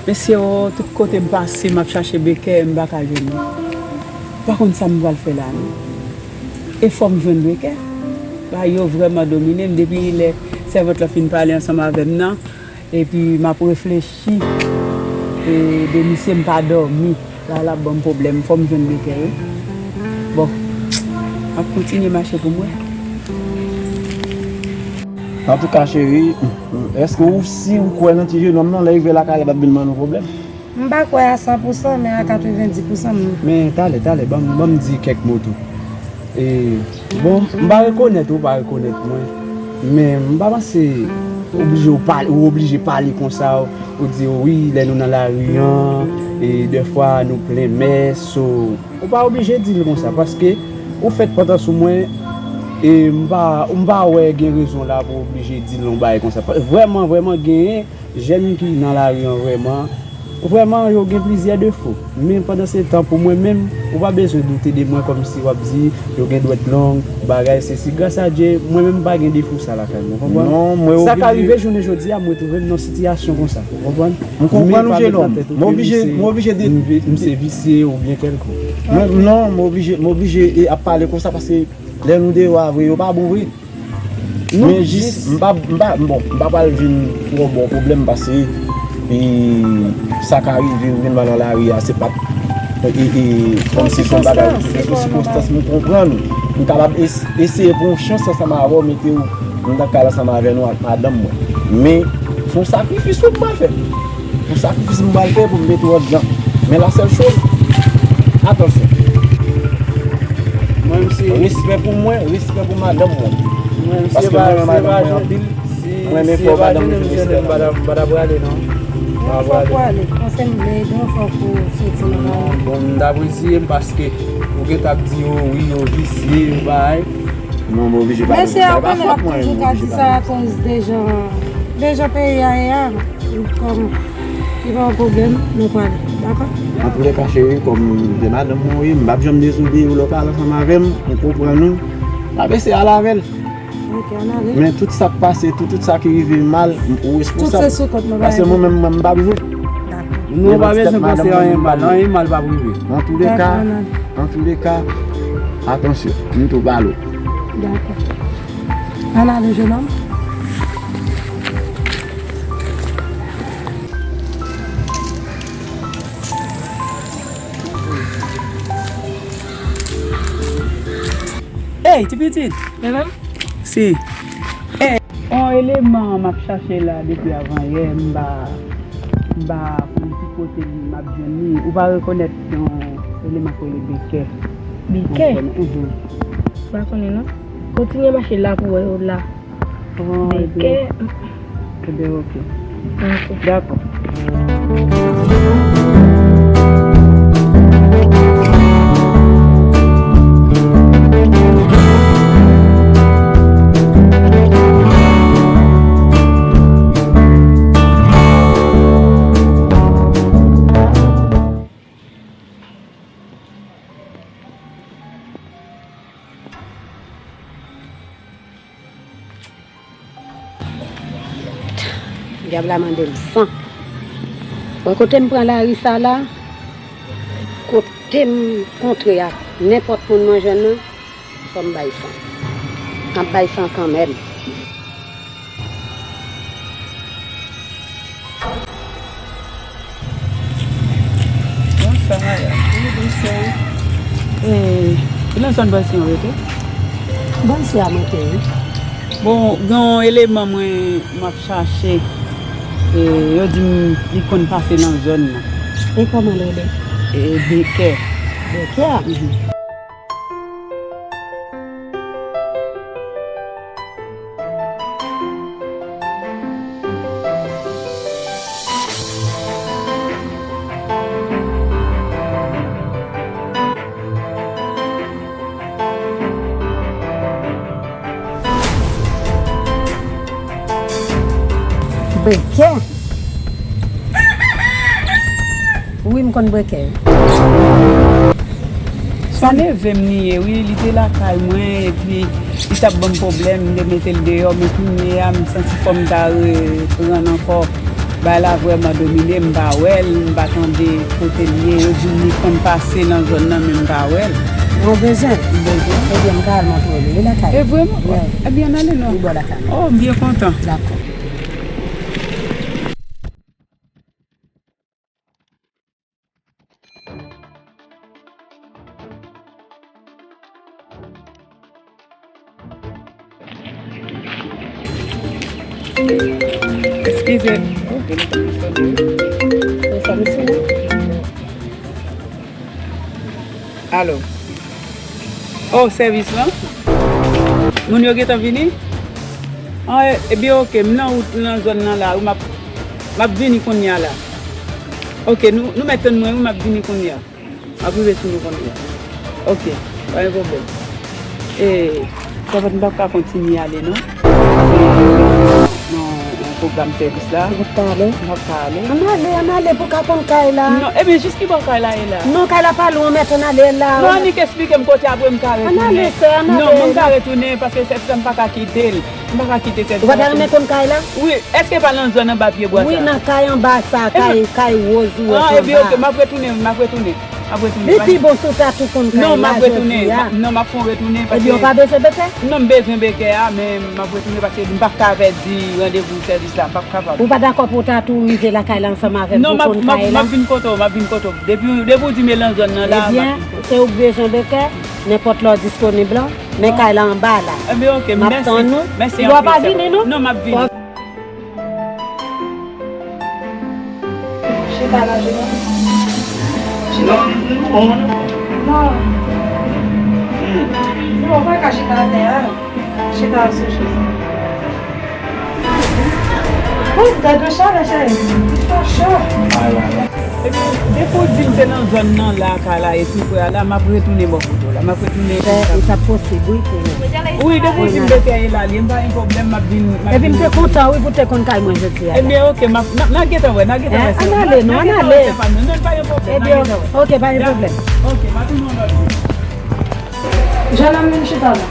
Mesye o, tout kote m pase, m ap chache Bekè, m pa ka jwenn li. M pa konn sa m pral fè la, non. E fò m jwenn Bekè. Bagay yo vrèman domine m depi lè sèvant lan fin pale ansanm avè m nan. Epi m ap reflechi. E de misye m pa dòmi. La, l ap ban m pwoblèm. Fò m jwenn Bekè, wi. Bon, m ap kontinye mache pou m wè. Antouka, cheri, èske ou si ou kwè nan ti jennonm nan, lè rive lakay la, l ap vin ban nou pwoblèm? M pa kwè a san pou san, men a katrevenndis pou san m. Men talè, talè, ban m, ban m di kèk mo tou. E, bon, m pa rekonèt ou pa rekonèt mwen, men m pa panse oblije ou pale, ou oblije pale konsa, ou di, wi, lè nou nan lari an, e dèfwa nou plen mès, so, ou pa oblije di l konsa, paske ou fèt pantan sou mwen, e m pa, m pa wè gen rezon la pou oblije di l yon bagay konsa. Vrèman, vrèman genyen jèn ki nan lari an vrèman, vrèman, yo gen plizyè defo. Men pandan se tan, pou mwen menm, ou pa bezwen doute de mwen kòmsi w ap di yo gen dwèt long, bagay sesi. Gras a Dye, mwen menm m pa gen defo sa lakay mwen, ou konprann? Non, mwen oblije. Sa ka rive jounen jodi a, mwen twouve m nan sitiyasyon konsa, ou konprann? M konprann ou, jennonm. Mwen oblije, mwen oblije de. M vi-, m se visye oubyen kèlkonk. Mwen, non, mwen oblije, mwen oblije, e, ap pale konsa paske lè nou deyò a vre, yo pa bon vre. Men jis, m pa, m pa, bon, m pa pral vin twò ba w pwoblèm paske, e, sa ka rive ou vin ba nan lari a, se pa t, e, e, kòmsi se yon bagay, se yon sikonstans, m konprann ou. M kapab es-, eseye pran yon chans ansanm avè w, mete w nan kay la ansanm avè nou ak madanm mwen. Men, se yon sakrifis wi m pral fè. Yon sakrifis m pral fè pou m mete w anndan. Men la sèl choz, atansyon. Mwen, m se. Respè pou mwen, respè pou madanm mwen. Mwen, m se. Paske mwen renmen madanm mwen anpil. Mwen renmen fè madanm mwen respè. M pa t ap prale, non. M pa t ap prale. Fòk ou ale. Panse m vle ede w, fòk ou soti nan la. Bon, m t ap reziye m paske ou gentan ap di yo, wi, yo visye, yo bagay. Non, mwen oblije pale. Men se sa, ou konnen, m ap toujou ka di sa akoz de jan, de jan peyi a ye a. Kòm li pa yon pwoblèm, nou pale. Dakò? Antoulèka, cheri, kòm se madanm mwen ou ye, m p ap janm dezode w lè w pale ansanm avè m, ou konprann ou. M ap eseye ale avè l. Ok, ann ale. Men tout sa k pase, tout, tout sa ki rive mal, m, ou responsab. Tout se sou kont mwen. Paske mwen menm, mwen, m p ap jwe. Dakò. Nou pa bezwen panse anyen mal, anyen mal p ap rive. Antoulèka, dakò, ann ale. Antoulèka, atansyon, m tou pale w. Dakò. Ann ale, jennonm. Ey, ti pitit! Mwen menm? Si. Ey, on eleman m ap chache la depi avanyè, m pa, m pa konn ki kote m ap jwenn li. Ou pa rekonèt yon eleman k rele Bekè? Bekè? Mhm. Pa konnen non. Kontinye mache la pou wè yo la. Oh, ebyen, ebyen, ok. Ok. Dakò. Dyab la mande m san. Bon, kote m pran lari sa la, kote m kontre ak nenpòt moun mwen jwenn nan, fò m bay san. M ap bay san kanmenm. Bonswa, Maya. Wi, bonswa. E, se nan zòn Bòlsiyon w rete? Bòlsiyon mwen te, wi. Bon, gen yon eleman mwen m ap chache. E, yo di m li konn pase nan zòn nan. E kòman l rele? E, Bekè. Bekè? Mhm. Bekè. Wi, m konn Bekè. Se neve m li ye, wi, li te lakay mwen, epi li t ap ban m pwoblèm, m te mete l deyò, men kounye a, m santi fò m ta reprann ankò. Bagay la vrèman domine, m pa wè l, m pa tande kote l ye, yo di m li konn pase nan zòn nan, men m pa wè l. Ou bezwen? M bezwen. Ebyen, m ka al montre w li, li lakay. E vrèman? Wi. Ebyen, ann ale non. Li bò lakay. Oh, m byen kontan. Dakò. Eskize. Alo. Oh, sèvis lan? Moun yo gentan vini? Ah, e, ebyen, oke, m nan wout, m nan zòn nan la, wi, m ap, m ap vini kounye a la. Oke, nou, nou mèt tann mwen, wi, m ap vini kounye a. M ap rive sou nou kounye a. Oke, pa gen pwoblèm. E, sèvant, m p ap ka kontinye ale, non. Paske non, yon pwogram sèvis la. Ou p ap ka ale? M p ap ka ale. Ann ale, ann ale pou ka konn kay la. Non, ebyen, jis ki bò kay la ye la? Non, kay la pa lwen, mèt ann ale la. Non, annik esplike m kote apre m ka retounen. Ann ale, sè, ann ale. Non, mwen m ka retounen paske sèvis la m pa ka kite l. M pa ka kite sèvis la. Ou pa ta renmen konn kay la? Wi, èske pa nan zòn anba pye bwa sa? Wi, nan kay anba sa, kay, kay woz ou wè anba. Ah, ebyen, oke, m ap retounen, m ap retounen. M ap retounen. Li pi bon si w ta tou konn kay la jodi a. Non, m ap retounen. Non, m ap fè yon retounen paske. Ebyen, ou pa bezwen Bekè? Non, m bezwen Bekè a, men m ap retounen paske m p ap ka pèdi randevou sèvis la, m p ap kapab. Ou pa dakò pou w ta tou rive lakay la ansanm avè m pou w konn kay la? Non, m ap, m ap, m ap vin kote w, m ap vin kote w. Depi, depi w di m e nan zòn nan la, m ap vin kote w. Ebyen, se ou k bezwen Bekè, nenpòt lè w disponib la, men kay la anba la. Ebyen, oke, mèsi. M ap tann ou. Mèsi anpil, sè. Ou pa vini, non? Non, m ap vini. Chita la, Jimmy. Chita. Non, non, non. Non. Hmm. Non, ou pa ka chita atè a. Chita sou chèz. Oh, gad yon chalè, cheri. Li fè cho. Ay, ay, ay. Ebyen, depi w di m se nan zòn nan la, kay la, e tou prè a la, m ap retounen bò kote w la. M ap retounen. Fè, e t ap posib, wi, pou ou. Wi, depi w di m Bekè e la, li, m pa gen pwoblèm, m ap vin, m ap vin. Epi m te kontan, wi, pou te konn kay mwen jodi a la. Ebyen, oke, m ap, n a, n a gentan wè, n a gentan wè, sè. Ann ale, non, ann ale. N a gentan wè, sè pa m, non, pa gen pwoblèm, n a gentan wè. Ebyen, oke, pa gen pwoblèm. Oke, m a tounen yon lòt jou. Jennonm, vin chita la.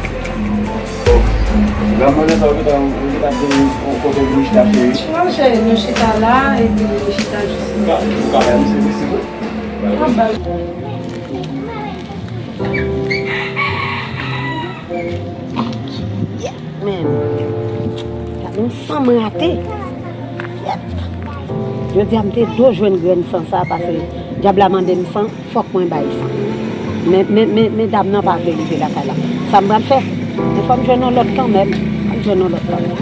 Granmoun sa, ou gentan, ou gentan gen yon kote pou nou chita, cheri? Non, cheri, nou chita la, epi nou chita jis la. Ou ka, ou ka fè misye vizit, wi. Anba. Men, gade yon san m rate. Jodi a, m te dwe jwenn grenn san sa, paske dyab la mande m san, fòk mwen bay san. Men, men, men, men dam nan pa vle rive lakay la. Sa m pral fè? Men fò m jwenn yon lòt kanmenm. Fò m jwenn yon lòt kanmenm.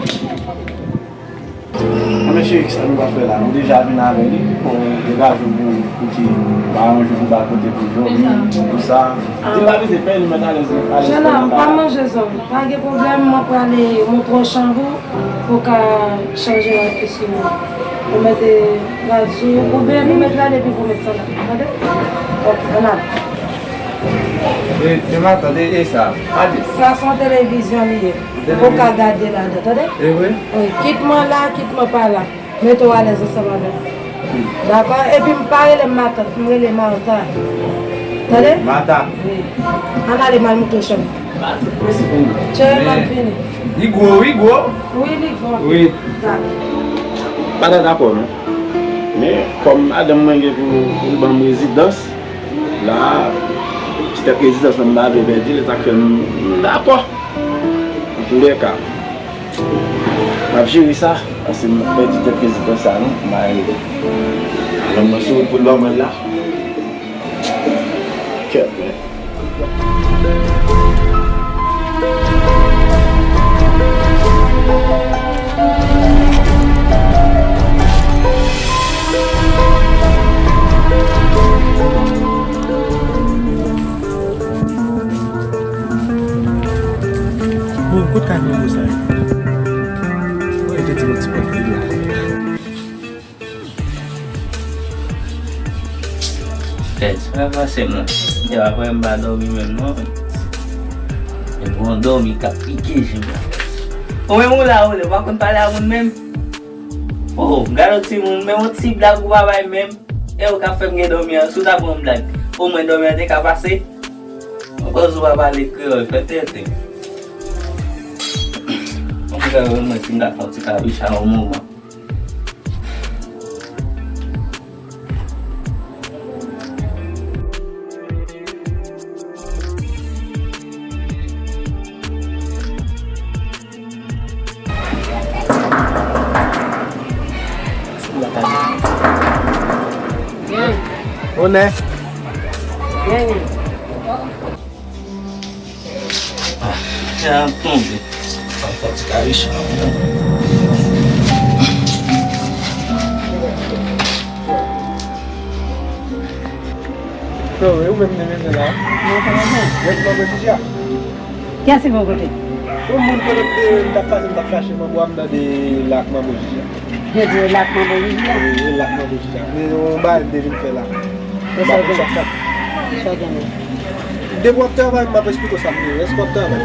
Ann Cheri, kisa nou pral fè la? Nou deja vin avè li, bon, degaje w pou, pou ki nou aranje pou ba kote pou dòmi, pou sa. Li pa bezwen pè, li mèt alèz, alèz. Jana, m pa manje zòm. Pa gen pwoblèm, mwen prale montre w chanm ou, pou w ka chanje rad sou ou. Ou mete rad sou ou, oubyen nou mete rad epi pou mete sandal. Tande? Ok, ann ale. E, e matant, e, e sa, ale. Sa se yon televizyon li ye. Ou ka gade ladan, tande? E vre? Wi, kit mwen la, kit mwen pa la. Mete w alèz ansanm avè m. Dakò? Epi m pa rele m matant, m rele Martha. Tande? Martha. Wi. Ann ale m al montre w chanm. Mèsi pou ou. Cheri, m ap vini. Li gwo, wi, gwo. Wi, li gwo. Wi. Dakò. Pa ta dakò, non. Men, kòm madanm mwen gen pou, pou l ban m rezidans, la, ti tèt rezidans lan m pa vle pèdi l, e sa k fè m, m dakò. Antoulèka, m ap jere sa, paske m pèdi tèt rezidans sa, non, m a rele. Lòm mwen sou wout pou l ban mwen l la. Kèt, men. Bon, kot kay manbo sa ye? Mwen te di yon ti pòt vid la. Tèt, sa pase mwen. Depi apre m pa dòmi menm non. E bon dòmi k ap pike je m. Ou menm ou la ou lè, ou pa konn pale a moun menm. Oh, gade yon timoun, menm yon ti blag ou pa bay menm. E ou k ap fè m gen dòmi an, si w ta pran yon blag, omwen dòmi an te ka pase. Akoz ou pa pale kreyòl, fè tenten. Mwen ta renmen si m ta fè yon ti kabicha yon moman. Onè. Jan ap tonbe. Fò ti kare chan. Yo, e ou menm ki te bezwen la? Mwen pa bezwen. Rèd manbo jodi a. Kiyès ki bò kote? Yon moun kote m te, m t ap pase, m t ap chache manbo a, m tande l ak manbo jodi a. Jodi e l ak manbo jodi a? Wi, e l ak manbo jodi a. Men yon bagay m te vin fè la. Sa w gen? Sa w gen? Depi w ap travay, m ap esplike w sa m ye. Èske w ap travay?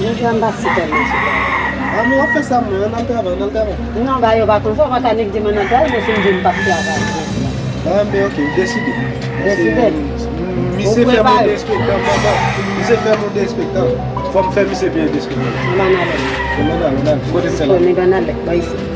Jodi a m pa si tèlman si travay. A, men w ap fè sa mwen, ann al travay, ann al travay. Non, ba yo pa konsa, w pa ka nik di m ann al travay, men si m di m p ap travay. A, men ok, m deside. Deside? Misye fè m yon derespektan, manman. Misye fè m yon derespektan. Fò m fè misye peye derespektan. Ann ale. Ann ale, ann ale. Kote m fè la? Nèg ann ale, ba isi.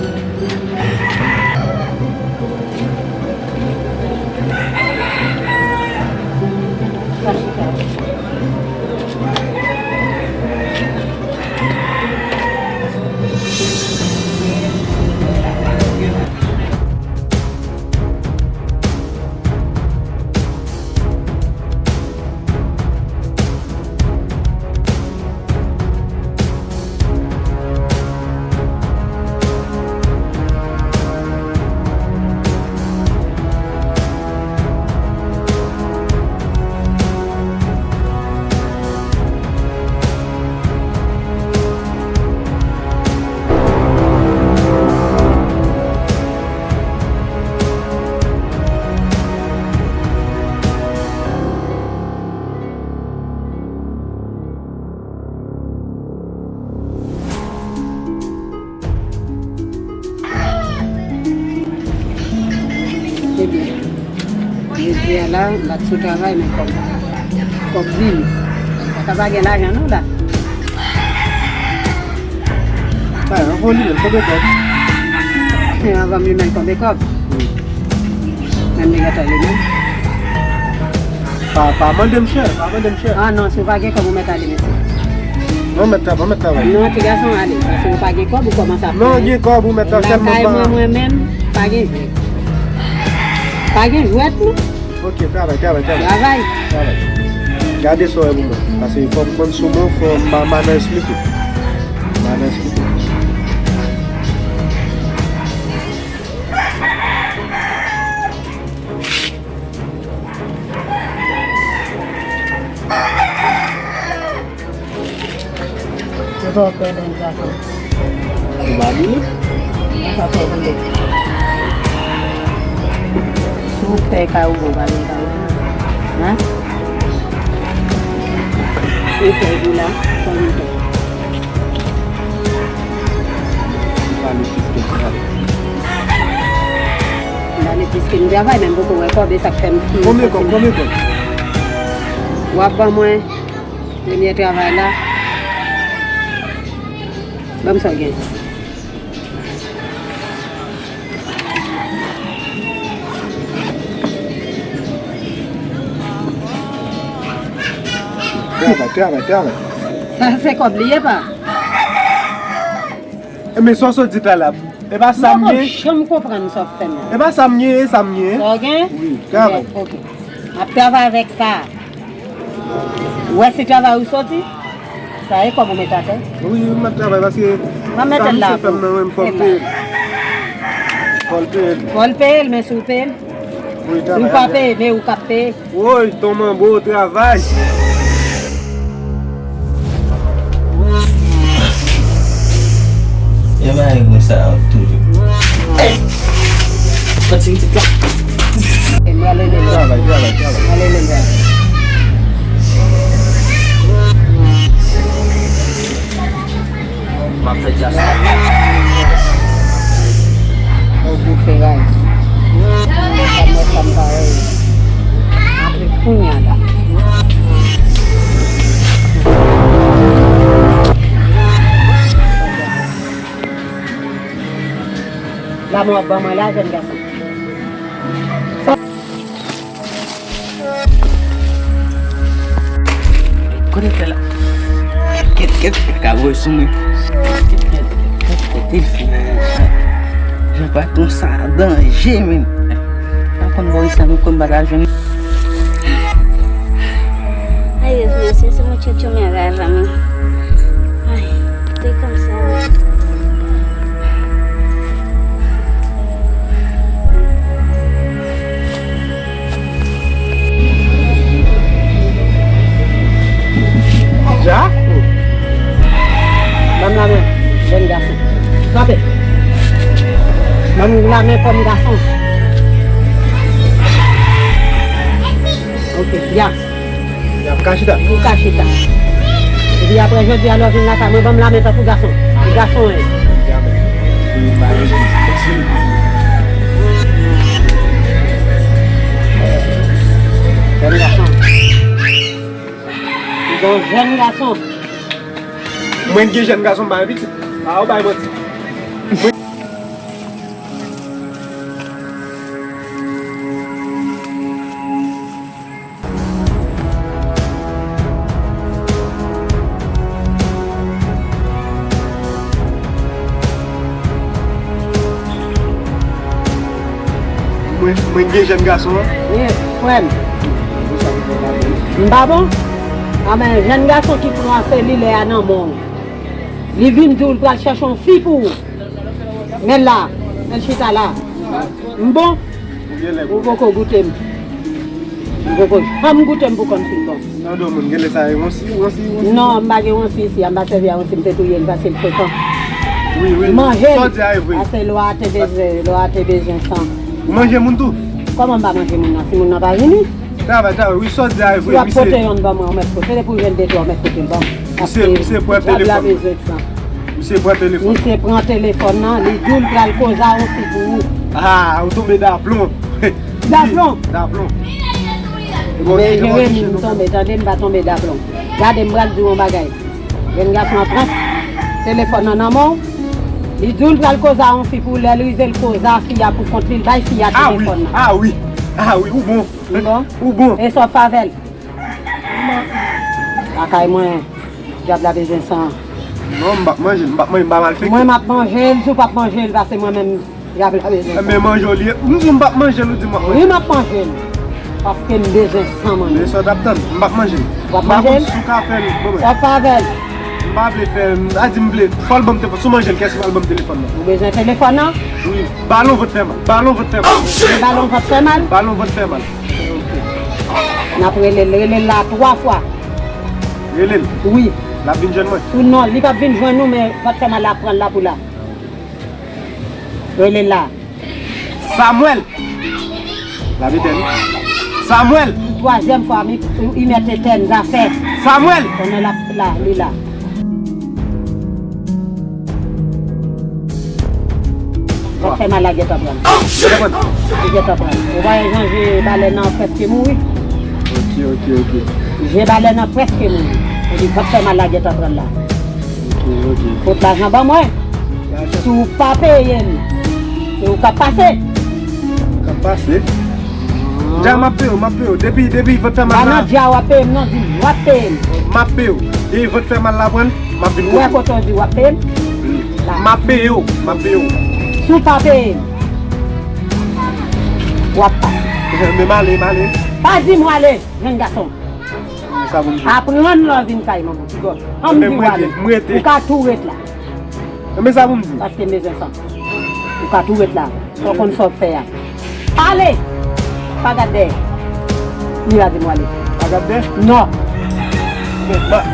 Ebyen, jodi a la, m pa t sou travay, men kòb, kòb vini. Pa ka pa gen lajan non la. Ay, an foli, men konbyen kòb? Anvan m li men konbyen kòb? Wi. Menm li gentan li menm. Pa, pa mande m chè, pa mande m chè. Ah non, si w pa gen kòb, ou mèt ale, mesye. Non, mèt travay, mèt travay. Non, ti gason, ale. Paske ou pa gen kòb, ou kòmanse ap plonje. Non, gen kòb, ou mèt travay, sèlman pa. Nan kay mwen, mwen menm, pa gen jwèt. Pa gen jwèt, non. Ok, travay, travay, travay. Travay. Gade sa w wè pou mwen. Paske fò m konn sou mwen, fò m pa, m pa nan esplike. M pa nan esplike. Sa w fè, bèl gason? Ou pa bliye? Sa fè w bliye. Si w fè kay ou bon, pa gen kay ou bon. Hein? Ou fè jou la, sa nou fè? Ou pa met piskèt la. M pa met piskèt, m travay, men m poko wè kòb, e sa k fè m. Konbyen kòb, konbyen kòb? W ap ban mwen. Premye travay la. Ban m sa w gen. Travay, travay, travay. Sa se kòb li ye pa? E men sa w sot di talè a. E pa sa m gen. M poko janm konprann sa w fè m nan. E pa sa m gen, e sa m gen. Sa w gen? Wi, travay. Ok. M ap travay avèk sa. Ou wè si travay ou soti, sa e kòb ou met atè. Wi, m ap travay paske sa misye fè m nan, wi, m fò m peye l. Fò l peye l. Fò l peye l, men si w peye l. Wi, si w pa peye, men ou k ap peye. Woy, ton manbo, travay. E bagay konsa ap toujou. Pati pitit la. E m ale lele. Travay, travay, travay. M ale lele. M ap fè djaz la. Ou bouke ray. Sa mwen sa m parèy. Apre kounya la. Lanmò ap ban mwen la, jèn gason. Kote fè la? Kèt, kèt, kèt, ka voye sou mwen. Kèt, kèt, kèt, kèt, telefòn. Jan patwon sa danje, menm. Pa konn bò isit, nou konn pa ta jwenn. Ay, Dios mío, si ese muchacho me agarra a mí. Ay, estoy cansada. Ja? Ban m lamen, jèn gason. Kanpe. Ban m lamen kòm gason. Ok, ya. Y ap ka chita. Ou ka chita. Epi apre jodi a lè w vin lakay mwen, ban m lamen tankou gason. Gason, wi. Jèn gason. Ou gon jèn gason. Mwen gen jèn gason, m pa gen pitit. A, ou bay manti. Mwen, mwen gen jèn gason an. Wi, frè m. M pa bon? Anben, jèn gason ki pran selilè a nan men w. Li vin di w l pral chèche yon fi pou ou. Men l la, men l chita la. M bon? Ou poko goute m. Ou poko janm goute m pou konn si m bon. Non, non, moun gen lè sa, e wonsi, wonsi, wonsi. Non, m pa gen wonsi isi a, m pa sèvi a wonsi, m te touye l paske l frekan. Wi, wi. Manje l. Sa w di a e vre. Paske lwa te bezwen, lwa te bezwen san. Ou manje moun tou? Kòman m pa manje moun nan? Si moun nan pa vini? Travay, travay, wi, sa w di a e vre, misye. Si w ap pote yonn ban mwen, ou mèt pote, depi w jwenn de twa, ou mèt pote l ban mwen. Misye, misye pran telefòn nan. Dyab la bezwen san. Misye pran telefòn. Misye pran telefòn nan, li di w l pral koze a yon fi pou ou. Ah, ou tonbe daplon. Daplon? Daplon. Men Jeremi, m tonbe, tande, m pa tonbe daplon. Gade, m pral di w yon bagay. Jèn gason an pran telefòn nan nan men w. Li di w l pral koze a yon fi pou w, lè l rive l koze a fi a pou kont li, l bay fi a telefòn nan. Ah wi, ah wi, ah wi, ou bon. Ou bon? Ou bon. E sa w ap fè avè l? Lakay mwen, dyab la bezwen san. Non, m p ap manje l, m p ap manje, m pa malfektè. Mwen, m ap manje l, si w p ap manje l, pase mwen menm, dyab la bezwen san. Men manje w li ye. M di w m p ap manje l, ou di m w ap manje l. Wi, m ap manje l. Paske m bezwen san manje l. Men sa w t ap tann, m p ap manje l. W ap manje l? M pa konn si w ka fè l, bon, sa w ap fè avè l? M pa vle fè, m pa di m vle. Fò l ban m telefòn. Si w manje l, kiyès ki pral ban m telefòn nan? Ou bezwen telefòn nan? Wi. Balon vant fè mal. Balon vant fè mal. Men balon vant fè mal? Balon vant fè mal. Ok. N ap rele l, rele l la twa fwa. Rele l? Wi. L ap vin jwenn mwen. Ou non, li p ap vin jwenn ou, men fò t fè mal la pran l la pou la. Rele l la. Samuel! L ap etèn. Samuel! Twazyèm fwa, mi, li mèt etèn, zafè. Samuel! Konnen l ap la, li la. Fò t fè mal la gentan pran l. Gentan pran l. Li gentan pran l. Ou pa wè jan je balèn nan prèske mouri? Ok, ok, ok. Je balèn nan prèske mouri. Epi fò t fè mal la gentan pran l la. Ok, ok. Kot lajan ban mwen? Lajan. Si w pa peye m, se ou k ap pase. K ap pase? Dja m ap peye w, m ap peye w. Depi, depi fò t fè mal la. Pa nan dja w ap peye m, non, di m w ap peye m. M ap peye w. Depi fò t fè mal la pran l, m ap vin kote w. Ou wè kote w di w ap peye m? La. M ap peye w, m ap peye w. Si w pa peye m, w ap pase. Men m ale, m ale. Pa di m w ale, jèn gason. Sa pou m di. Aprann lè w vin kay manman ti gòl. An m di w ale. Ou ka tou ret la. Men sa pou m di. Paske m bezwen sa. Ou ka tou ret la. Fò w konn sa w fè a. Ale! Pa gad dèyè. Li pa di m w ale. Pa gad dèyè? Non. Men, ma-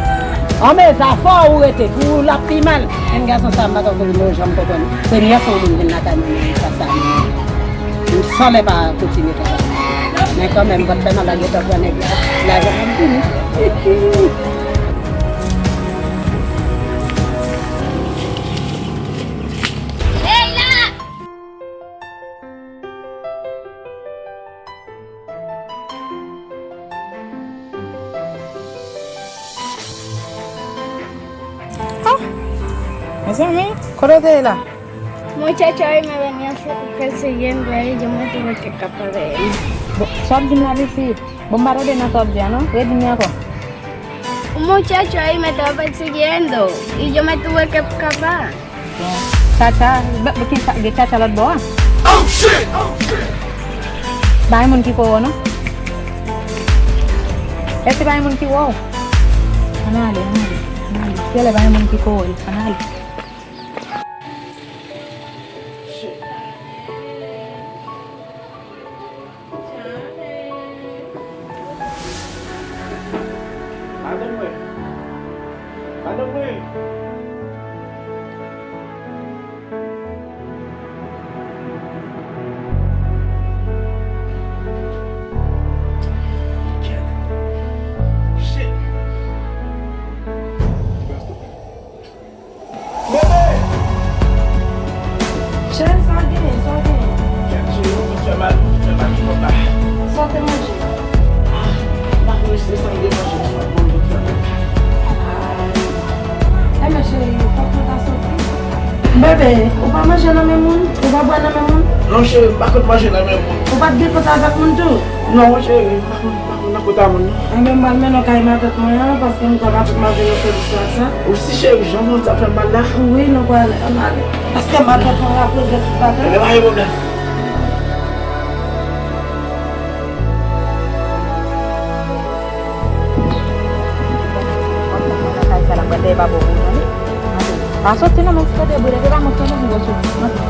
An, men sa fò ou rete. Pou l ap pi mal. Jèn gason sa, m pa t konn nou janm konprann. Premyè fwa yon moun vin lakay mwen nan eta sa. M sanble pa kontinye konsa. Men kanmenm, vòt fè mal la gentan pran nèg la. Lajan ap fini. Ah! Mezanmi, kote w te ye la? Muchacho, hoy me venía persiguiendo a ellos, me tuve que escapar de ellos. Bon, sa w ap di m la, pitit? Bon, m pa tande nan sa w ap di a, non. Redi m li ankò. Un muchacho ahí me estaba persiguiendo y yo me tuve que escapar. Bon. Chacha, ba- ba- ki sa- gen chacha lòt bò a? Bay moun ki ko wè w, non? Èske bay moun ki wè w? Ann ale, ann ale, ann ale. Genlè bay moun ki ko wè w, ann ale. Madanm mwen. Madanm mwen. Shit. Bebe! Cheri, sa w genyen, sa w genyen? Kèt, cheri, ou fè mal, ou fè mal, ou fè mal. Sa w te manje? Ah, m pa konn si se sa m te manje, m pa konn sa m te fè. Ah. Enben, cheri, fòk nou ta soti. Bebe, ou pa manje nan men moun? Ou pa bwè nan men moun? Non, cheri, m pa konn manje nan men moun. Ou pa t gen kont avèk moun tou? Non, cheri, m pa konn. Mwen nan kota moun nan. Enben, m pral mennen w kay matant mwen an, paske m kwè matant mwen ap jwenn yon solisyon ak sa. Ou si cheri, jan moun sa fè m mal la? Wi, nou pral al. Paske matant mwen ap regrèt tout bagay. Enben, pa gen pwoblèm. Kay sa la, mwen dèyè pa bò pou ou, tande? Pa soti non, men si kote brile, te pa mwen fè moun gwo soti. Antre.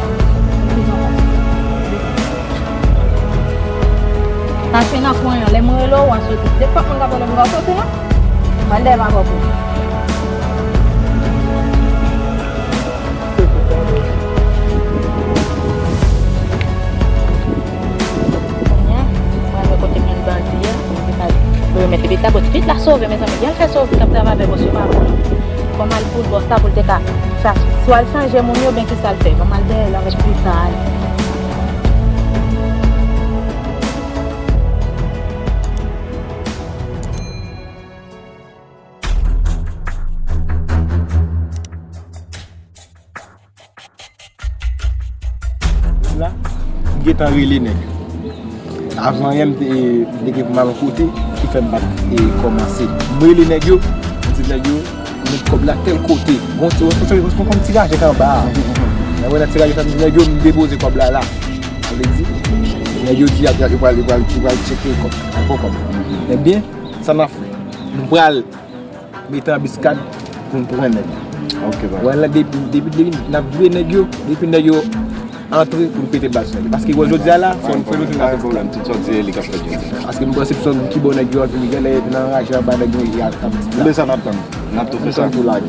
Tache nan kwen an, lè mwen rele w, w a soti. Depi fòk moun k ap rele m, w a soti non. Mwen dèyè pa bò pou. Kounye a, mwen wè kote m jwenn bandi a, pou yo remèt li pita. Bon, ti pitit la sove, mezanmi, gen l fè sove, k ap travay avè bòs yo pa bon. Fò m al pou bòs la, pou l te ka, sa, swa l chanje moun yo, oubyen kisa l fè. Fò m al dèyè l avèk pita a. La, m gentan rele nèg yo. Avan yè, m te, m te gen pou m al yon kote, ki fè m pa t, e, kòmanse. M rele nèg yo, m di nèg yo, m met kòb la tèl kote. Bon, se, se, se, se, se yon ti raje k anba a. Lè mwen nan ti raje sa, m di nèg yo, m depoze kòb la la. Sa vle di, nèg yo di, y ap, y ap, yo pral, yo pral, yo pral tcheke kòb, ankò kòb. Ebyen, sa n ap fè? Nou pral mete anbiskad pou n pran nèg yo. Ok, baba. Wè la, depi, depi, depi n ap vire nèg yo, depi nèg yo antre pou n pete bal sou nèg yo. Paske, bon, jodi a la, fò n fè nou vin avèk pwoblèm. Tout sa w di, li ka fèt jodi a. Paske m panse tout sa ki bon nèg yo anvi genlè nan raje anba nèg yo, y ap, ap di la. Depi sa n ap tann. N ap tou fè sa. Tou lage.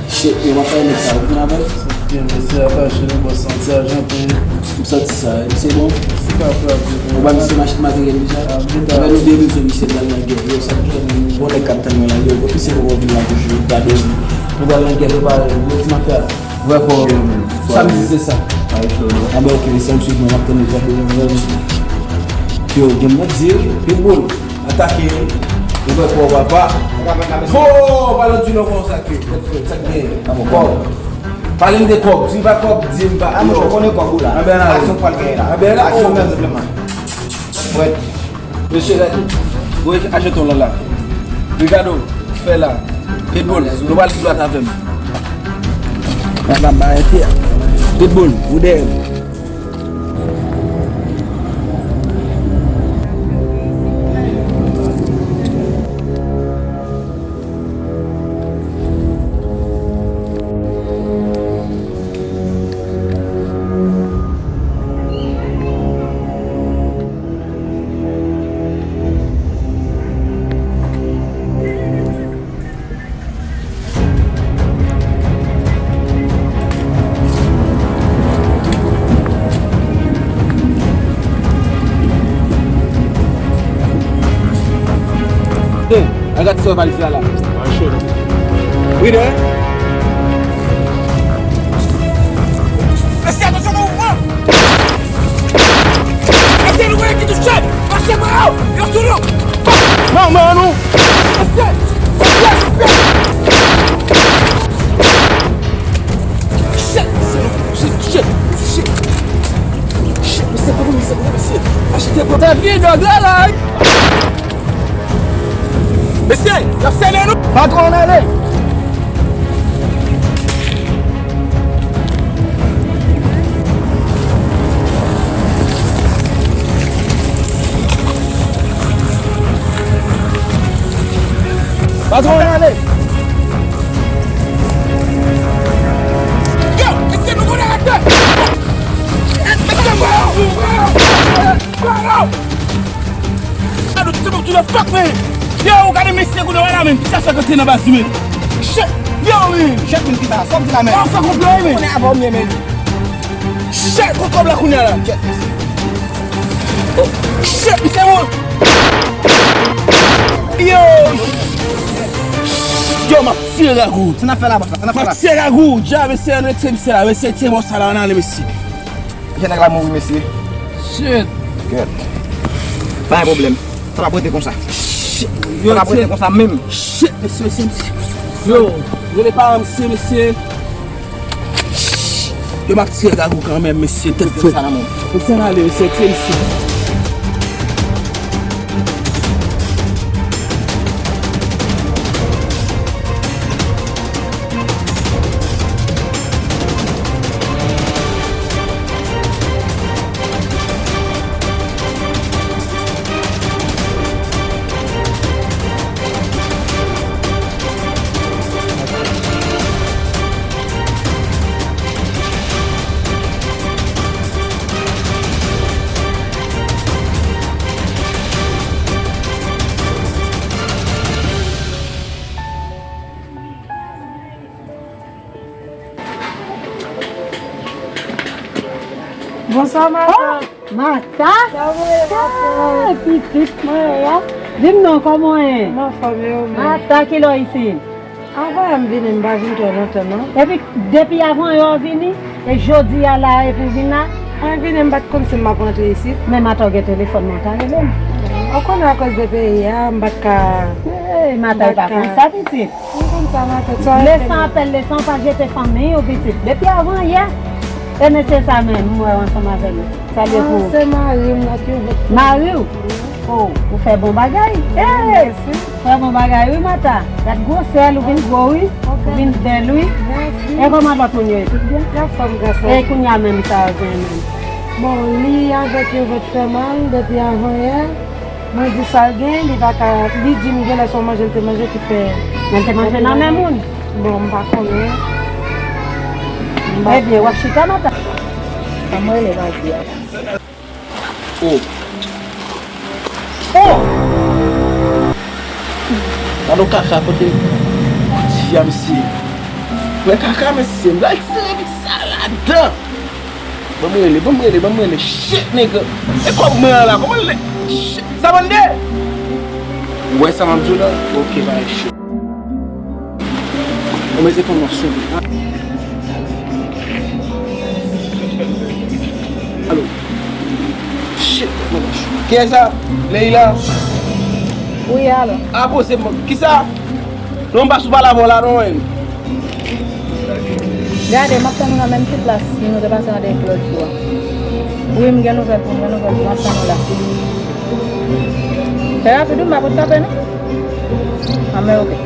Shit, yo pa fè nèg sa, ou vin avè l? Byen, mesye, atache nou, bòs, santi ajan pou ou. M santi sa, wi, se bon. Se pa frape, ou ba misye machin materyèl deja? Anben, nou de bezwen misye nan lagè. Yo, sa fè bon nèg k ap tann mwen la, yo, misye poko vin la toujou, gade li. Nou pral nan gè, prepare, yo, ti m ap fè a. Wè kò w yo menm. Sa m di se sa. Anben, ok, mesye, m swiv mwen, m ap tann li, gade mwen. Yo, gen m nan di, yo, yo, bon. Atake, ouvè kò w papa. Ho, pa nan di non konsa ke tèt frèt, sa k genyen? Kòb. Pale m de kòb. Si pa kòb, di m pa. Ah, monchè, ou konnen kòb ou la. Anben la. Aksyon pral genyen la. Anben la. Aksyon menm, senpleman. Frèt. Mesye, gade. Voye acheton lan la. Ricardo, fè la. Pitbull, nou pral dwat avè m. Gade la, m ba etè. Pitbull, ou dèyè m. Hey, I got somebody la. Wi, dè. Mesye, atansyon nan mouvman! Mesye, nou gen ki touche! Mache bra yo! Yo sou nou! Manman nou! Mesye! Mesye! Shit! Mesye, nou touche! Touche! Touche! Shit! Mesye, kote mesye, kote mesye? Achte gwo. Fè vye dòg la, la! Mesye, y ap sele nou! Patwon, ann ale! Patwon, ann ale! Yo, mesye, nou konnen rete! Mesye, mwen yo! Mwen yo! Gade, ti moun, ti moun, fuck, man. Yo, ou gade mesye kounye a la, men. Kisa sa k antre nan baz li, men? Shit. Yo, men. Shit, men, kisa? Sa w di la, men? Ou fè konplo, men. Konnen avè w, men, men. Shit, kot kòb la kounye a la? Shit, mesye, bon. Yo. Yo, m ap tire ragou. Sa n ap fè la, bòs la? Sa n ap fè la? M ap tire ragou. Dja, mesye, ann retire misye la. Mesye, tire bòs sa la, ann ale, mesye. Mesye, nèg la mouri, mesye. Shit. Kèt. Pa gen pwoblèm. Sa p ap rete konsa. Shit. Sa p ap rete konsa menm. Shit, mesye, mesye, mesye. Yo, rele paran misye, mesye. Yo, m ap tire ragou kanmenm, mesye, tèt frèt. Mesye, ann ale, mesye, tire misye. Bonswa, matant. Oh, Mata? Kòman w ye, matant? Ah, pitit mwen an. Di m non, kòman w ye? M anfòm, e ou menm? Mata, kilè w isit? Avan yè m vini, m pa vin twò lontan, non. Epi, depi avan yè w vini, e jodi a la, epi w vin la? Mwen vini, m pa t konn si m ap rantre isit. Men Mata w gen telefòn mwen, w ta rele m. Ou konnen akoz de peyi a, m pa t ka. Ey, Mata, e pa konsa, pitit. Mwen konn sa, matant. Leson apèl leson, pa jete fanmi w, pitit. Depi avan yè, e mesye sa menm, m wè w ansanm avè l. Salye pou ou. Ah, se mari m nan ki w vòt. Mari w? Wi. Oh, ou fè bon bagay. Wi, mèsi. Fè bon bagay, wi, Mata. Gad gwosè l, ou vin gwo, wi. Ok. Ou vin bèl, wi. Mèsi. E kòman lòt moun yo ye? Tout byen? Y anfòm, gras a Dye. E kounye a menm sa a gen menm? Bon, li avèk yon vant fè mal depi avan yè. Mwen di sa l gen, li pa ka, li di m genlè se yon manje l te manje ki fè. Men l te manje nan men moun? Bon, m pa konnen. M pa konnen. Ebyen, w ap chita nan ta. Sa mwen rele Mazi a. Oh. Oh! Gade yon kaka kote. Ti a mesye. Wè kaka mesye. M pral tire pitit sa ladan. Ban m rele, ban m rele, ban m rele. Shit, nèg. E kòb mwen an la, kòman l le? Shit. Sa mande? Ou wè sa m ap di w la? Ok, bagay cho. Ou mete fòm nan sou. Alo. Shit, mwen cho. Kiyès sa? Leila? Wi, alo. A, bon, se mwen. Kisa? Non, m pa sou pale avè w la, non, men. Gade, m ap tann ou nan menm ti plas nou te pase randevou lòt jou a. Wi, m gen nouvèl pou m, gen nouvèl pou m, m ap tann ou la. Fè rapid wi, m pa pot kape non. Anben, oke.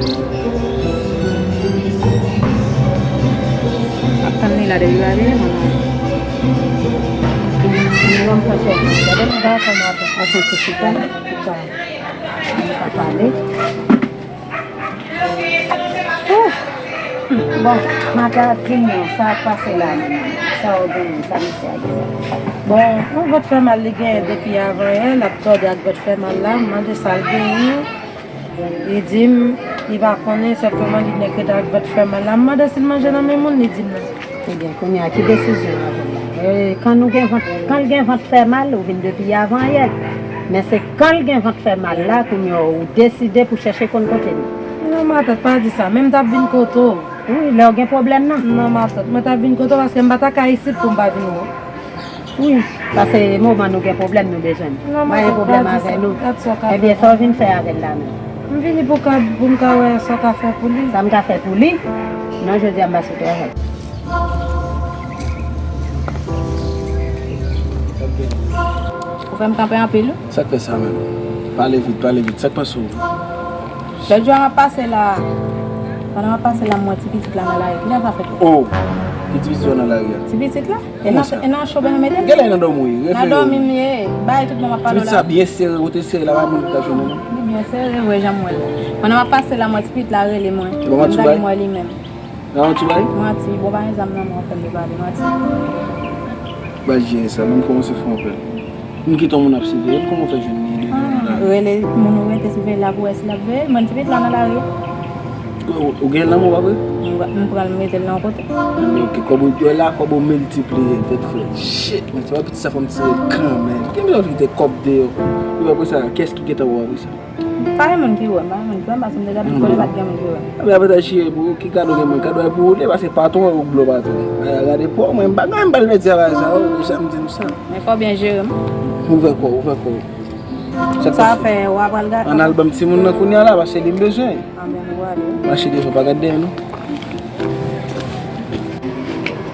M ap tann li la depi l rive, manman. Mwen menm, m pa sòti. Gade, m pa fè m ap, ap santi chita. Chita. M pa pale. Ouf! Bon, maten an, di m non, sa k pase la menm? Sa w genyen, sa misye a genyen? Bon, yon vant fè mal li genyen depi avan yè, l ap tòde ak vant fè mal la, m mande sa l genyen. Li di m, li pa konnen, senpleman li nèk rete ak vant fè mal la. M mande si l manje nan men moun, li di m non. Ebyen, kounye a, ki desizyon w ap pran la? E, kan nou gen vant, kan l gen vant fè mal, ou vin depi avan yè. Men se kan l gen vant fè mal la, kounye a, ou deside pou chèche konn kote l. Non, matant, pa di sa. Men m t ap vin kote w. Wi, lè w gen pwoblèm nan. Non, matant, mwen t ap vin kote w paske m pa ta ka isit pou m pa vin wè w. Wi, sa se moman nou gen pwoblèm, nou bezwen l. Non, mwen gen pwoblèm avè nou. Ebyen, sa w vin fè avè l la menm? M vini pou ka, pou m ka wè sa w ka fè pou li. Sa m ka fè pou li? Non, jodi a m pa sou travay. Ou fè m kanpe anpil, wi. Sa k fè sa menm? Pale vit, pale vit. Sa k pase w? Lòt jou a m ap pase la. Pandan m ap pase la, m wè ti pitit la nan lari. Kilè sa fèt la? Oh! Ki ti pitit la nan lari a? Ti pitit la? E nan, e nan cho bèl mete l? Genlè nan dòmi w ye. Nan dòmi m ye. Bagay tout bon m ap pale w la. Ti pitit sa byen sere, kote l sere la, pa moun ki ka jwenn li non. Li byen sere, vre jan m wè l. Pandan m ap pase la, m wè ti pitit la rele mwen. Bon, m ap gade m wè li menm. Nan yon ti bay? Manti, bon, pa gen zam nan men w, fè m te pale, manti. Ba jere sa, menm kòmanse fè yon apèl. Moun ki ton moun ap siveye l, kòman w fè jwenn li depi yon lari? Rele moun ou rete siveye l la pou wè si l ap veye l. Mwen, ti pitit la nan lari a. Ou, ou gen l nan men w, pa vre? M, m pran l, m mete l nan yon kote. Ok, kòb ou jwe la, kòb ou miltipliye, tèt frèt. Shit, men se pa pitit sa fò m tire l kanmenm. Gen moun ki kite kòb deyò. Epi apre sa, kiyès ki gentan wè w apre sa? Pa gen moun ki wè m, pa gen moun ki wè m, paske m te dwe konnen pa t gen moun ki wè m. Ebyen, avantaj chire pou ou, ki kado gen moun, kado a pou ou li ye, paske patwon ou blo patwon. Gade pou mwen, m pa gen, m pa l mèt di bagay sa, oh, jan m di m sa. Men fò w byen jere m. Ouvè kò w, ouvè kò w. Sa fè w ap pral gate. Ann al ban m timoun nan kounye a la, paske li m bezwen. Anben, nou prale. Mache devan, pa gade dèyè non.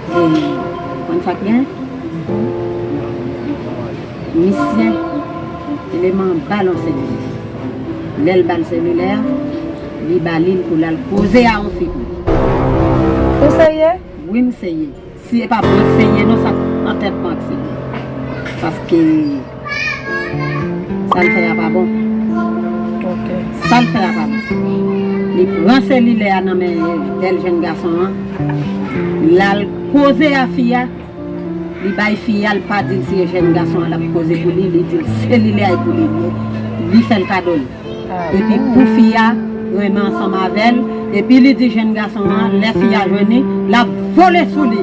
E, konn sa k gen? Misye, eleman an ba l yon selilè. Lè l ba l selilè a, li ba li l pou l al koze a yon fi pou li. Ou serye? Wi, m serye. Si e pa mwen k serye non, sa nan tèt mwen k serye. Paske sa l fè a pa bon. Ok. Sa l fè a pa bon. Li pran selilè a nan men bèl jèn gason an. L al koze a fi a. Li bay fi a, l pa di l se jèn gason an l ap koze pou li. Li di l selilè a e pou li li ye. Li fè l kado l. Epi pou fi a renmen ansanm avè l, epi li di jèn gason an, lè fi a jwenn li, l ap vole sou li.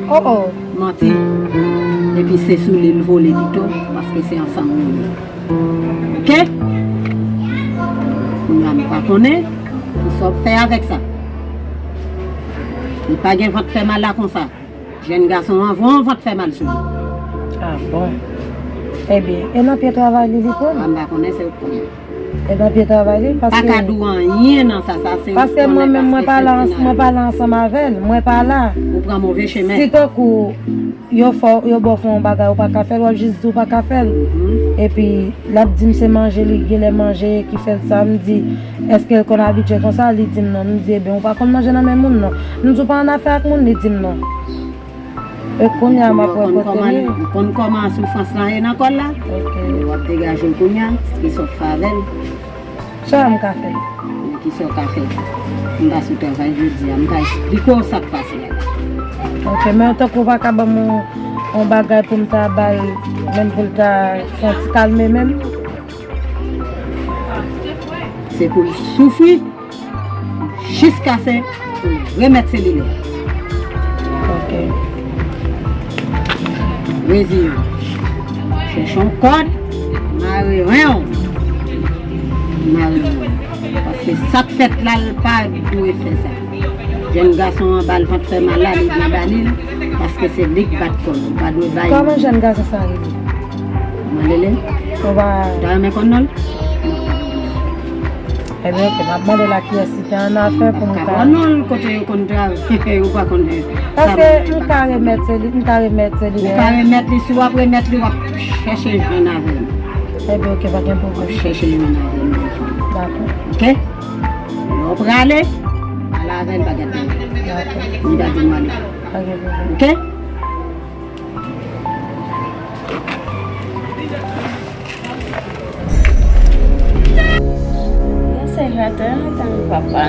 Oh, oh. Manti. Epi se sou li l vole pito, paske se ansanm yo ye. Ok? Kounye a m pa konnen kisa w ap fè avèk sa. Li pa gen vant fè mal la konsa. Jèn gason an voye yon vant fè mal sou li. Ah bon? Ebyen, e nan pye travay li li pran? Ah, m pa konnen, se ou k konnen. E nan pye travay li, paske pa ka di w anyen nan sa, sa se yon... Paske mwen menm, mwen pa la, mwen pa la ansanm avè l, mwen pa la. Ou pran move chemen. Si tankou yo fè w, yo ba w fè yon bagay, ou pa ka fè l, w ap jis di w pa ka fè l. Epi, l ap di m se manje li, genlè manje ki fè l sa, m di, èske l konn abitye konsa? Li di m non. M di, ebyen, ou pa konn manje nan men moun non. M di w pa annafè ak moun, li di m non. E kounye a m ap wè kote l ye. Ou konn kòman soufrans lan ye nan kò l la? Ok. W ap degaje l kounye a, kisa w fè avè l? Sa m ka fè? Kisa w ka fè? M pa sou travay jodi a, m ka esplike w sa k pase a. Ok, men tankou w pa ka ban m yon, yon bagay pou m ta ba l, menm pou l ta fè yon ti kalme menm? Se pou l soufri jiskase pou l remèt selilè a. Ok. Reziye w. Chèche yon kòd, mare ren w. Mare ren w. Paske sa k fèt la, l pa dwe fè sa. Jèn gason an ba l vant fè mal la, li gen ba li l, paske se li k bat kò l. Ou pa dwe bay. Kòman jèn gason sa rele? Mande li. Ou pa. Ou ta renmen konn non l? Ebyen, ok, m ap mande l a kiyès li te annafè pou m ka. Ou pa konn non l, kote yo konn travay, ou pa konn. Paske m ka remèt se li, m ka remèt se li. Ou ka remèt li, si w ap remèt li, w ap chèche jwenn avè l. Ebyen, ok, pa gen pwoblèm. W ap chèche jwenn avè l. Dakò. Ok? Lè w prale, pale avè l, pa gade. Dakò. Li pa di m ale. Pa gen pwoblèm. Ok? Mesye, atè, atè, papa.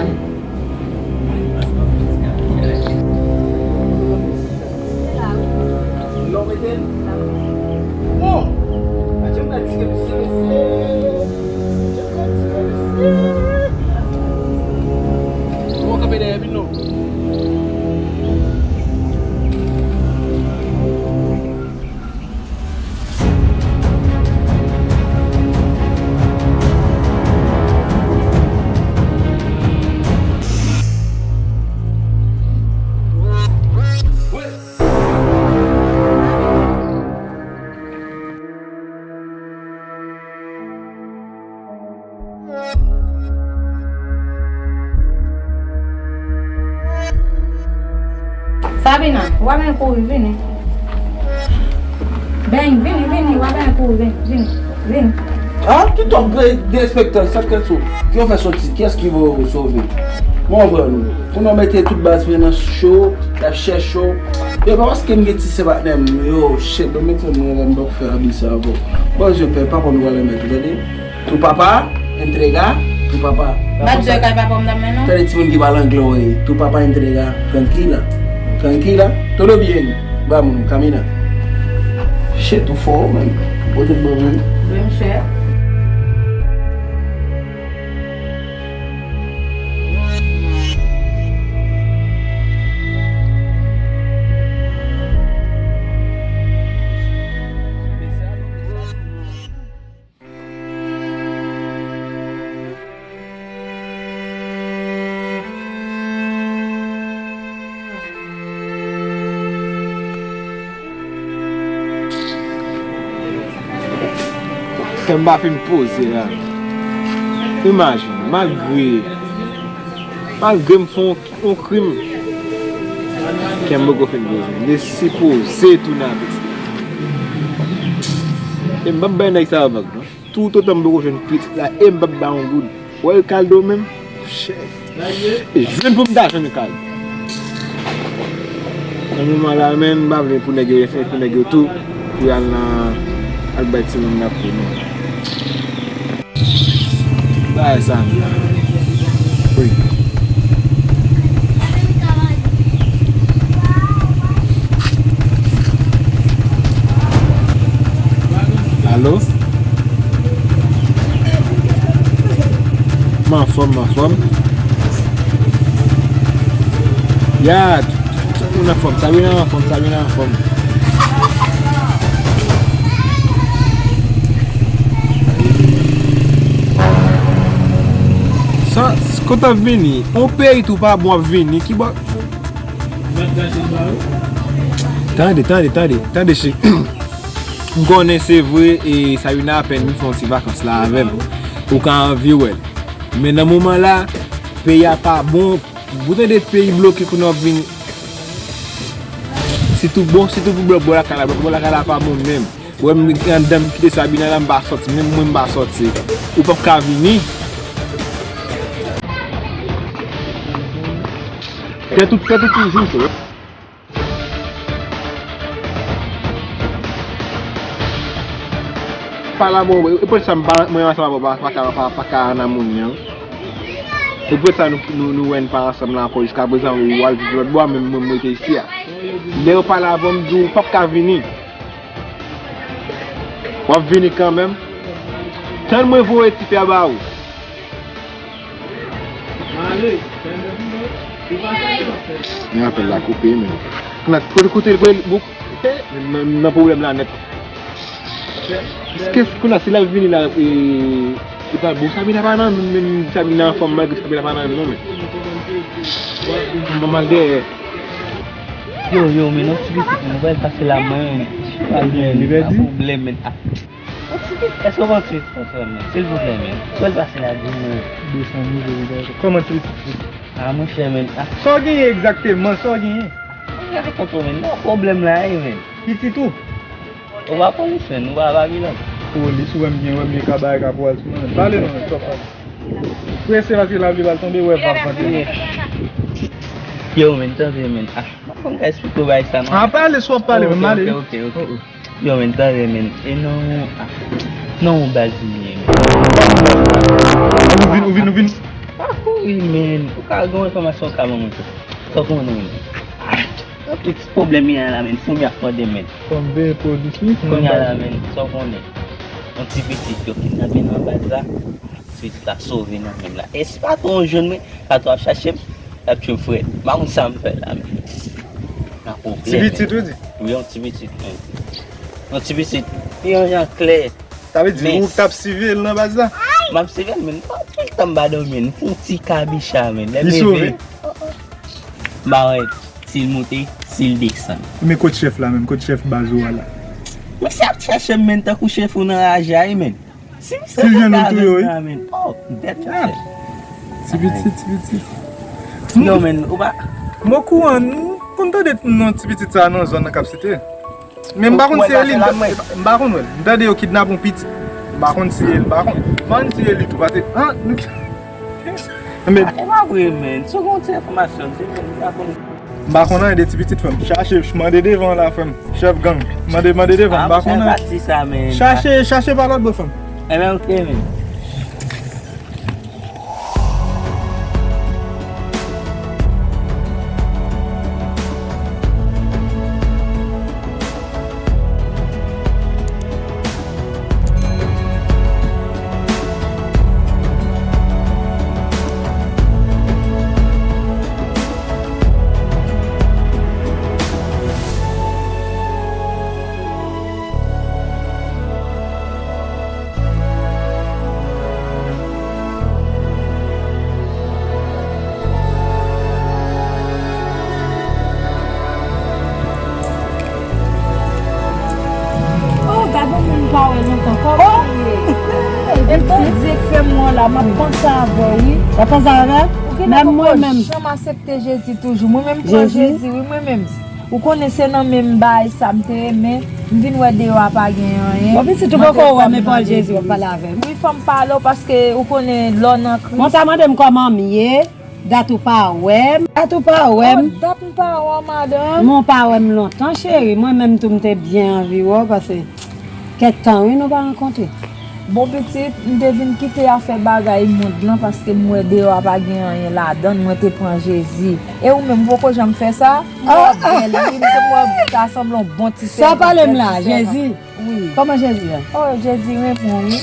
Sabina, w ap kouri, vini. Beny, vini, vini, w ap kouri, vini, vini, vini. Ah, ki tòp de, de enspektè, sa k fèt sou? Ki yo fè soti? Kiyès ki voye w sove? Mwen pran nou. Pou nou mete tout baz mwen nan cho, y ap chèche w. Yo, pa paske m gen ti sè patnè m, yo, shit, yo mete mwen la, m p ap fè abi sa ankò. Bon, je pè, pa konn valè mèt ou, tande? Tu papá entrega, tu papá. Bat zye kay papa m nan men non. Tande timoun ki pale anglè, wi. Tu papá entrega, tranquila, tranquila, todo bien. Vamos, camina. Shit, ou fò, man. Pote bon, man. Wi, m chè. Kè m pa fin poze la. Imajine, malgre, malgre m fè yon, yon krim, kè m poko fin poze. M te sipoze tounen avèk sa. E m p ap bay nèg sa yo vag non. Toutotan m poko jwenn pitit la, e m p ap ba yon goud. Ou wè Ricardo menm? Chè. E jwenn pou m ta jwenn Ricardo. Nan moman la, men, m pa vle pou nèg yo, fè pou nèg yo tou, pou y al nan, al bay timoun nan kou, non. Bagay sa. Wi. Alo? M anfòm, m anfòm. Ya, tout, tout, tout moun anfòm. Sabina anfòm, Sabina anfòm. Sa, kote w ap vini? On peyi tou pa bon ap vini. Ki bò? Tande, tande, tande, tande, cheri. M konnen se vre, e Sabina apèn vin fè yon ti vakans la avè m. Ou ka anvi wè l. Men nan moman la, peyi a pa bon. Ou tande peyi bloke kounye a w ap vin. Sitou bon, sitou pou bò, bò lakay la, bò lakay la pa bon menm. Ou wè m anndan m kite Sabina la, m pa sòti, menm mwen m pa sòti. Ou p ap ka vini. Fè tout, fè tout toujou, frè. Pale avè w, e poutèt sa m pa, mwen ansanm avè w pa, pa ka, pa, pa ka an amoni an. E poutèt sa nou, nou, nou wè n pa ansanm la ankò jiskaprezan, ou al viv lòt bò, men mwen, mwen rete isi a. Lè yo pale avè w, m di w, w p ap ka vini. W ap vini kanmenm. Tann mwen voye ti pè ba ou. Men apèl la koupe, men. Kounye a, kote, kote, kote, kote, nan, nan pwoblèm la nèt. Èske kounye a, si l ap vini la, e, e pa bon, Sabina pa nan, men Sabina anfòm, malgre Sabina pa nan, non, men. Mwen mal dèyè. Yo, yo, men non, ti pitit, mwen pral pase la, mwen, mwen, mwen, mwen, pwoblèm, men. Ah. Yon ti pitit, èske w konn ti pitit konsa, men? Silvouplè, men. Pral pase la, di mwen. Desann nivo, li pa. Kòman ti pitit? Ah, monchè, men. Ah. Sa w genyen egzakteman? Sa w genyen? Mwen gade kont ou, men. Non, pwoblèm la, wi, men. Pitit ou? Ou pa polis, men. Ou pa Babilòn. Polis, ou wè m gen, wè m gen kabay ka pwal sou mwen. Pale non, men, twòp pale. Prese paske lapli pral tonbe, wè, va vante. Yo, men, tande, men. Ah, m pa konn ka eksplike w bagay sa, non. Ah, pale, si w ap pale, men, pale. Ok, ok, ok, ok. Yo, men, tande, men. E non, ah, non, baz li ye, men. Ou vin, ou vin, ou vin. Pa kouri, men. Ou ka gen yon enfòmasyon ou ka ban mwen tou. Sa w konnen, men. Ah, yon ti pwoblèm li gen la, men. Foumi ap mande, men. Kòm veye polis, wi. Kounye a la, men. Sa w konnen. Yon ti pitit yo kidnape nan baz la. Pitit la sove nan men m la. E si patwon an jwenn mwen, patwon ap chache m, l ap tchwe m frèt. M pa konn sa m fè la, men. Nan pwoblèm. Ti pitit, ou di? Wi, yon ti pitit, men. Yon ti pitit. Yon jan klè. Sa vle di ou t ap siveye l nan baz la? M ap siveye l, men. Anpil tan m pa dòmi, m fè yon ti kabicha, men. Lè m leve, m pa wè si l monte, si l desann. Men kot chèf la menm, kot chèf baz ou a la? Mesye ap chache m, men, tankou chèf ou nan raje a, wi, men. Si misye te ka jwenn la, men. Oh, dèt chache. Ti pitit, ti pitit. Non, men, ou pa. M okouran, m konn tande non ti pitit sa nan zòn nan k ap site. Men m pa konn si e li, m pa konn wè l. M tande yo kidnape yon pitit. M pa konn si e li, m pa konn. M pa konn si e li tou, paske, an, nou. Men e pa vre, men. Si w gen yon ti enfòmasyon, se men, m pa konn. M pa konn anyen de ti pitit, frè m. Chache, mande devan la, frè m. Chèf gang. Mande, mande devan, m pa konn anyen. Chache, chache pa lòt bò, frè m. Enben, ok, men. Oh, gade yon moun m pa wè lontan. Kòman w ye? E Bondye k fè m wè w la, m ap panse avè w, wi. W ap panse avè m? Menm mwen menm. Ou genlè poko janm aksepte Jezi toujou. Mwen menm m pran Jezi, wi, mwen menm. Ou konnen se nan menm bagay sa m te ye, men m vin wè deyò a pa gen anyen. Bon, pitit, ou poko wè, men pran Jezi, w ap pale avè m. Wi, fò m pale w, paske ou konnen lè w nan Kris. Bon, ta mande m kòman m ye, dat ou pa wè m, dat ou pa wè m. Oh, dat m pa wè w, madanm. Men w pa wè m lontan, cheri. Mwen menm tou, m te byen anvi wè w, paske kèk tan, wi, nou pa rankontre. Bon, pitit, m te vin kite afè bagay mond lan paske m wè deyò a pa gen anyen ladan l, mwen te pran Jezi. E ou menm, ou poko janm fè sa? Ou bèl, wi, m te wè w ta sanble yon bon ti sèvant, bèl ti sèvant. Sa pale m la, Jezi? Wi. Kòman Jezi a? Oh, Jezi renmen w, wi.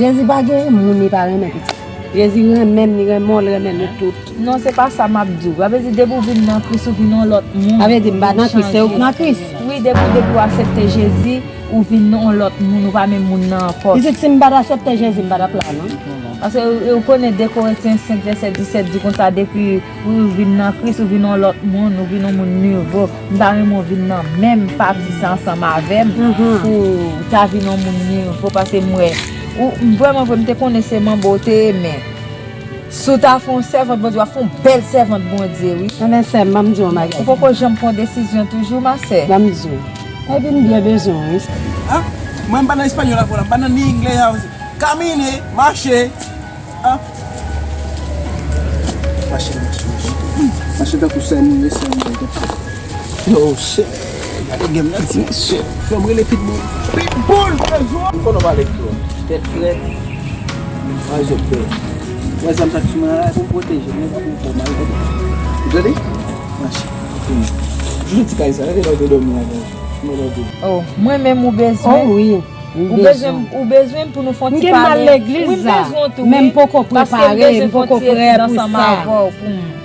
Jezi pa gen moun li pa renmen, pitit. Jezi renmen m, li renmen w, l renmen nou tout. Non, se pa sa m ap di w. Sa vle di, depi w vin nan Kris, ou vin yon lòt moun. Sa vle di, m pa nan Kris, se ou k nan Kris. Wi, depi, depi w aksepte Jezi, ou vin yon lòt moun, ou pa menm moun nan ankò. Pitit, si m pa t aksepte Jezi, m pa t ap la, non. Paske ou, ou konnen de Korentyen senk vèsè disèt di konsa, depi ou vin nan Kris, ou vin yon lòt moun, ou vin yon moun nouvo. M ta renmen w vin nan menm pati sa ansanm avè m, pou w ta vin yon moun nouvo, paske m wè, ou, m vrèman vre, m te konnen se manbo w te ye, men si w ta fè yon sèvant Bondye, w ap fè yon bèl sèvant Bondye, wi. Enben, sè m, ban m di w yon bagay. Ou poko janm pran desizyon toujou, ma sè. Ban m di w. Epi m byen bezwen w, wi. Ah, mwen m pa nan espanyòl avè w la, m pa nan ni anglè a. Kamine, mache. Ah. Mache, mache, mache. Mache tankou sè m, sè m, sè m. Yo, shit. Gade game nan, ti mesye. Fò m rele Pitbull. Pitbull, bezwen. M konn pale tou. Tèt frèt. Mwen zòt bèl. Mwen zam sa sou mwen la pou m pwoteje, men pa pou m fè w mal, tande. Ou tande? Mache. Fini. Jodi ti kay sa, gade lè w te dòmi avè l. Mwen lè w te. Oh, mwen menm ou bezwen? Oh, wi. Ou bezwen, ou bezwen m pou nou fè yon ti pale. M gen mal legliz la, men m poko prepare, m poko prè pou sa.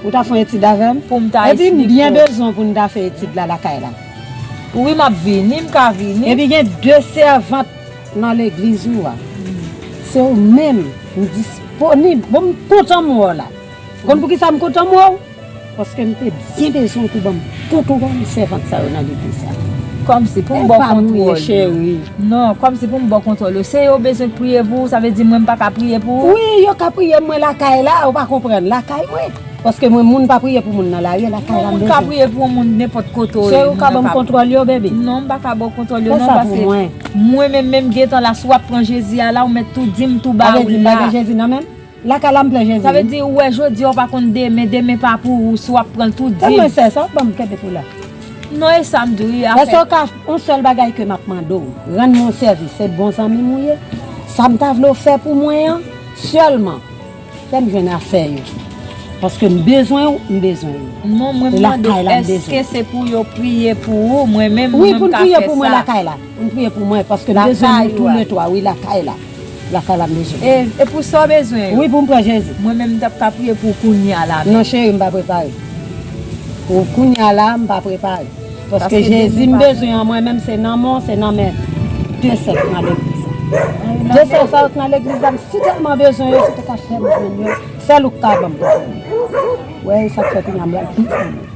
Ou ta fè yon etid avè m? Epi m byen bezwen pou n ta fè etid la lakay la. Wi, m ap vini, m ka vini. Epi gen de sèvant nan legliz ou a. Se ou menm, m disponib. Bon, m kontan m wè w la. Konn poukisa m kontan m wè w? Paske m te byen bezwen pou ban m kontwòl sèvant sa yo nan legliz la. Kòmsi pou m ba w kontwòl yo. Non, kòmsi pou m ba w kontwòl yo. Se yo bezwen k priye pou ou, sa vle di mwen m pa ka priye pou ou? Wi, yo ka priye mwen lakay la, ou pa konprann, lakay mwen. Paske mwen, moun pa priye pou moun nan lari, lakay la m bezwen. Moun ka priye pou yon moun nenpòt kote w ye. Cheri, ou ka ban m kontwòl yo, baby? Non, m pa ka ba w kontwòl yo, non, paske mwen menm, menm gentan la, si w ap pran Jezi a la, ou mèt tou di m tou ba ou la. Sa vle di m pa gen Jezi nan men m? Lakay la m pran Jezi. Sa vle di ou wè jodi a ou pa konn demen, demen pa pou ou, si w ap pran l tou di m. Mwen sè sa w ban m kenbe pou la. Non, e sa m di w wi, afè. Èske w ka, yon sèl bagay ke m ap mande w, rann mwen yon sèvis, se bon zanmi m ou ye. Sa m ta vle w fè pou mwen an, sèlman, fè m jwenn afè yo. Paske m bezwen w, m bezwen yo. Non, mwen mande w, èske se pou yo priye pou ou, mwen menm, mwen m ka fè sa? Wi, pou n priye pou mwen lakay la. Pou n priye pou mwen, paske m bezwen nou toulètwa, wi, lakay la. Lakay la m bezwen. E, e pou sa w bezwen yo? Wi, pou m pran Jezi. Mwen menm, m t ap ka priye pou w kounye a la menm. Non, cheri, m pa prepare. Pou kounye a la, m pa prepare. Paske Jezi m bezwen an mwen menm, se nan men w, se nan men de sè k nan legliz la. De sè sa yo k nan legliz la, m sitèlman bezwen yo, si w te ka fè m jwenn yo, sèl ou k ka ban m kontwòl yo. Wè, e sa k fè kounye a m pral pi fè mwen.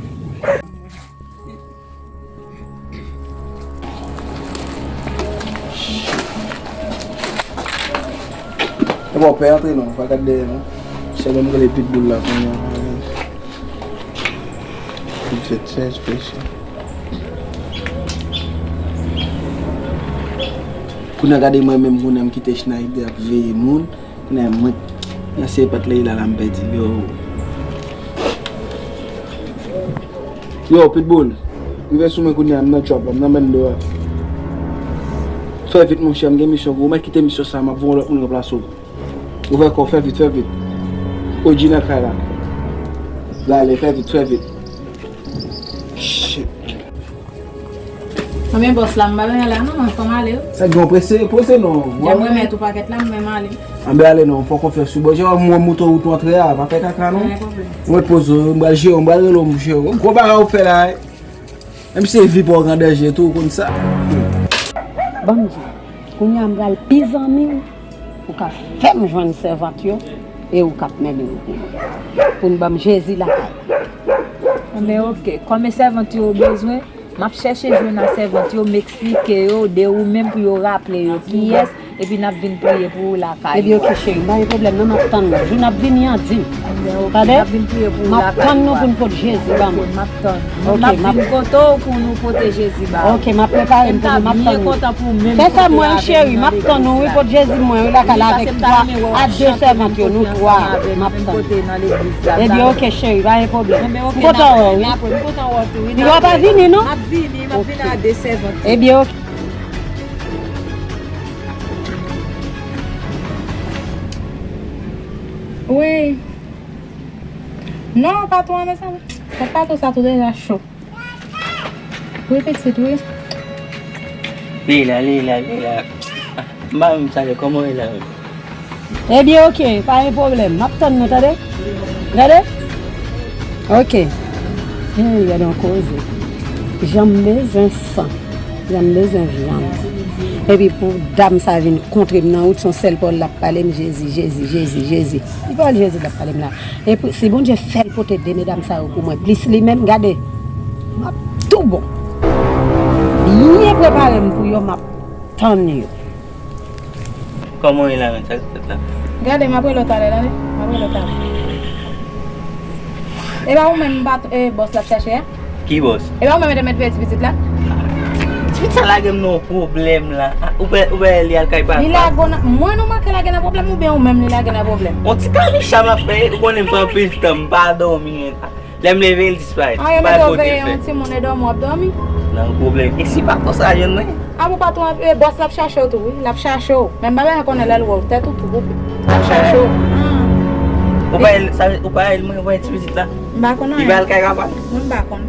E bon, pè antre non, pa gad dèyè non. Sèlman m rele Pitbull la kounye a. Li fè trè espesyal. Kounye a gade mwen menm, kounye a m kite Schneider ap veye moun. Kounye a mwen, nan se pat Leila la m pèdi yo. Yo, Pitbull, rive sou mwen kounye a, m nan trap la, m nan bando a. Fè vit monchè, m gen misyon pou ou, mèt kite misyon sa, m ap voye yon lòt moun ranplase w. Ouvè kò w, fè vit, fè vit. O G nan kay la. L ale, fè vit, fè vit. Shit. Anben bòs la, m pa bezwen la non, fò m ale wi. Sa gen w prese, prese non. Jan m remèt ou pakèt la, m menm ale. Anben ale non, fè w konfyans wi. Bon, jan w mwen mouton wout ou antre a, pa fè kaka non. Anyen pwoblèm. Ou mèt poze w, m pral jere w, m pral rele w, m jere w. Gwo bagay ou fè la, wi. Menm si vi pa w an danje tou, ou konn sa. Ban m di w, kounye a m pral pi zanmi w. Ou ka fè m jwenn sèvant yo, e ou k ap mennen yo pou mwen. Pou n ban m Jezi lakay. Anben, oke. Kòm e sèvant yo ou bezwen, m ap chèche jwenn a sèvant yo, m eksplike yo de ou menm pou yo raple yo kiyès, epi n ap vin priye pou ou lakay ou a. Epi oke, cheri, m pa gen pwoblèm, non, m ap tann nou. Jou n ap vini an, di m. Anben, oke, tande? N ap vin priye pou ou lakay ou a. M ap tann nou pou n pot Jezi ban mwen. Oke, m ap tann. Mwen m ap vin kote w pou nou pote Jezi ba ou. Oke, m ap prepare m pou nou, m ap tann nou. Fè sa mwen wi cheri, m ap tann nou wi, pot Jezi mwen wi lakay la avèk twa a de sèvant yo, nou twa, m ap tann. Ebyen oke cheri, pa gen pwoblèm. M kontan wè w wi. Li pa pa vini non? M ap vini, m ap vini a de sèvant. Ebyen oke. Wi. Non, patwon an, mezanmi. Fòk patwon sa tou deja cho. Wi, pitit, wi. Li la, li la, li la. M pa menm salye, kòman w ye la menm? Ebyen, oke, pa gen pwoblèm. M ap tann nou, tande? Tande? Oke. Hey, gade yon koze. Jan m bezwen san. Jan m bezwen vyann. Epi pou dam sa vin kontre m nan wout, se yon sèl pawòl l ap pale m, Jezi, Jezi, Jezi, Jezi. Ki pawòl Jezi l ap pale m la? E pou, si Bondye fè l pote de medam sa yo pou mwen, plis li menm, gade, m ap tou bon. Byen prepare m pou yo, m ap tann yo. Kòman w ye la menm? Sa k fèt la? Gade, m ap rele w talè, tande? M ap rele w talè. E pa ou menm, e, bòs la ap chache a? Ki bòs? E pa ou menm ki te mèt veye ti pitit la? Ti pitit sa lage m nan yon pwoblèm la. A, ou pa, ou pa wè li al kay papa? Li lage w nan, mwen nou manke lage nan pwoblèm oubyen ou menm li lage nan pwoblèm? On ti kalicha m ap fè, ou konnen m fè anpil tan, m pa dòmi. Lè m leve, li disparèt. An, yo mete w veye yon timoun e dòmi, w ap dòmi? Nan yon pwoblèm. E si patwon sa jwenn mwen? A, pou patwon, e, bòs la ap chache w tou, wi. L ap chache w. Men m pa bezwen konnen lè l wè w, tèt ou tou koupe. L ap chache w. Ou pa el, sa, ou pa el mwen, ou pa el ti pitit la? M pa konn anyen. Li pa al kay papa? Mwen m pa konn.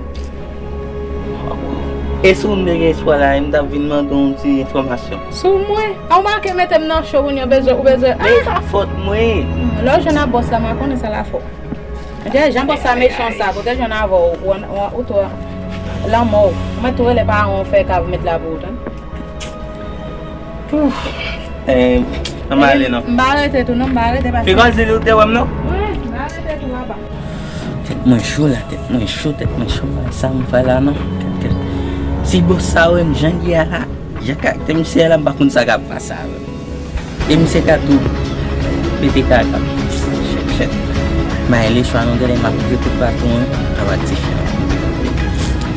E si w te gen espwa la, m t ap vin mande w yon ti enfòmasyon. Sou mwen? A w make mete m nan cho kounye a, bezwen, ou bezwen, men e pa fòt mwen. Lè w jwenn ak bòs la, m a konnen sa l a fè w. Dè jan bòs la mechan sa, kote l jwenn avè w, ou, ou, ou tou lanmò w. Mwen tou rele paran w fè ka pou met la pou ou, tann. Ouf. Eh, ann ale non. M pa rete tou non, m pa rete pase. Piga zili ou te wè m non? Wi, m pa rete tou papa. Tèt mwen cho la, tèt mwen cho, tèt mwen cho, m pa sa m fè la non. Kèt, kèt. Si bòs sa wè m jan l ye a la, jan karaktè misye a la, m pa konn sa k ap pase avè m. E misye ka tou pete kaka. Chèt, chèt. Maye lechwa nou genlè m ap rive pou katon an, avè ti chen.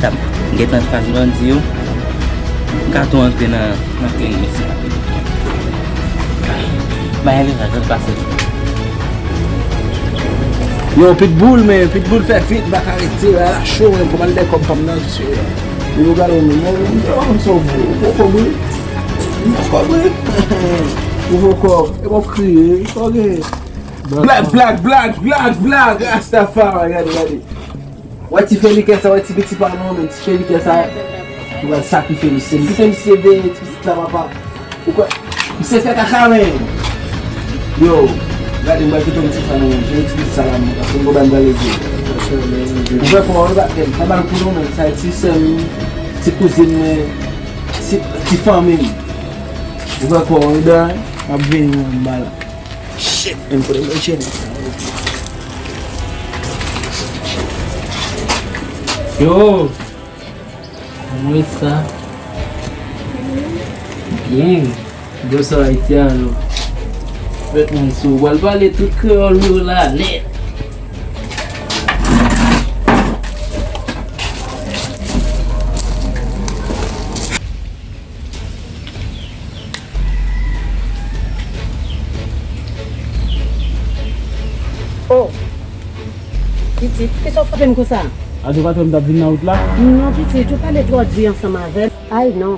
Tap, m gentan fas bandi yo. M ka tou antre nan, nan klinik sa. Maye lechwa, jan l pase. Yo, Pitbull, men, Pitbull fè fit, m pa ka rete, la cho, men, pou m al dèyè kòb pa m nan, mesye. Yo, gade, men, men, men, yo, konn sa w vle, ou poko vre. Ou poko vre. Ou poko, e m ap kriye, sa w gen. Blag, blag, blag, blag, blag, Rastafari, gade, gade. Wè ti felikè sa, wè ti piti pa nou, men ti felikè sa. Ou pral sakrifye misye. Kite misye veye ti pitit la, papa. Ou kwè? Misye fè kaka, men. Yo, gade, m pral kite w misye sa, men. Jwenn ti pitit sa la, men. Paske m gon bagay m pral regle. Ou fè kò, ou bat tèt. Pa mal pou nou, men. Sa ti sè m, ti kouzin mwen, ti, ti fanmi m. Ou fè kò, ou dan. M ap vini, men, m pa la. Shit, men kote mwen chene sa. Yo! Mwen sa. Byen. Byen sa Ayiti a, non. Mèt mwen sou. W al pale tout kreyòl yo la, nèt. Oh! Pitit, kisa w frape m konsa? A, ou pa t wè m t ap vin nan wout la? Non, pitit, ou pale twò di ansanm avè m. Ay, non.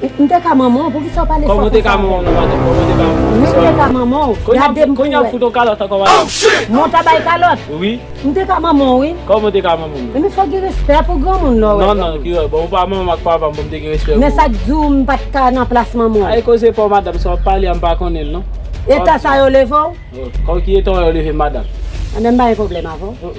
M te ka manman w, poukisa w pale fò konsa avè m? Kòman w te ka manman m nan maten? Kòman w te ka manman m? Wi, m te ka manman w. Gade m pou wè. Kounye a m fout yon kalòt ankò, madanm. Mwen w ta bay kalòt? Wi. M te ka manman w, wi. Kòman w te ka manman m? Men fò gen respè pou granmoun lè w wè. Non, non, ki, bon, ou pa manman m ak papa m, bon, m te gen respè pou ou. Men sa k di w m pa t ka nan plas manman w? Ay, koze pa w, madanm, sa w ap pale a, m pa konnen l, non. Eta sa yo leve w? Kòm ki eta w yo leve m, madanm? Anben, m pa gen pwoblèm avè w.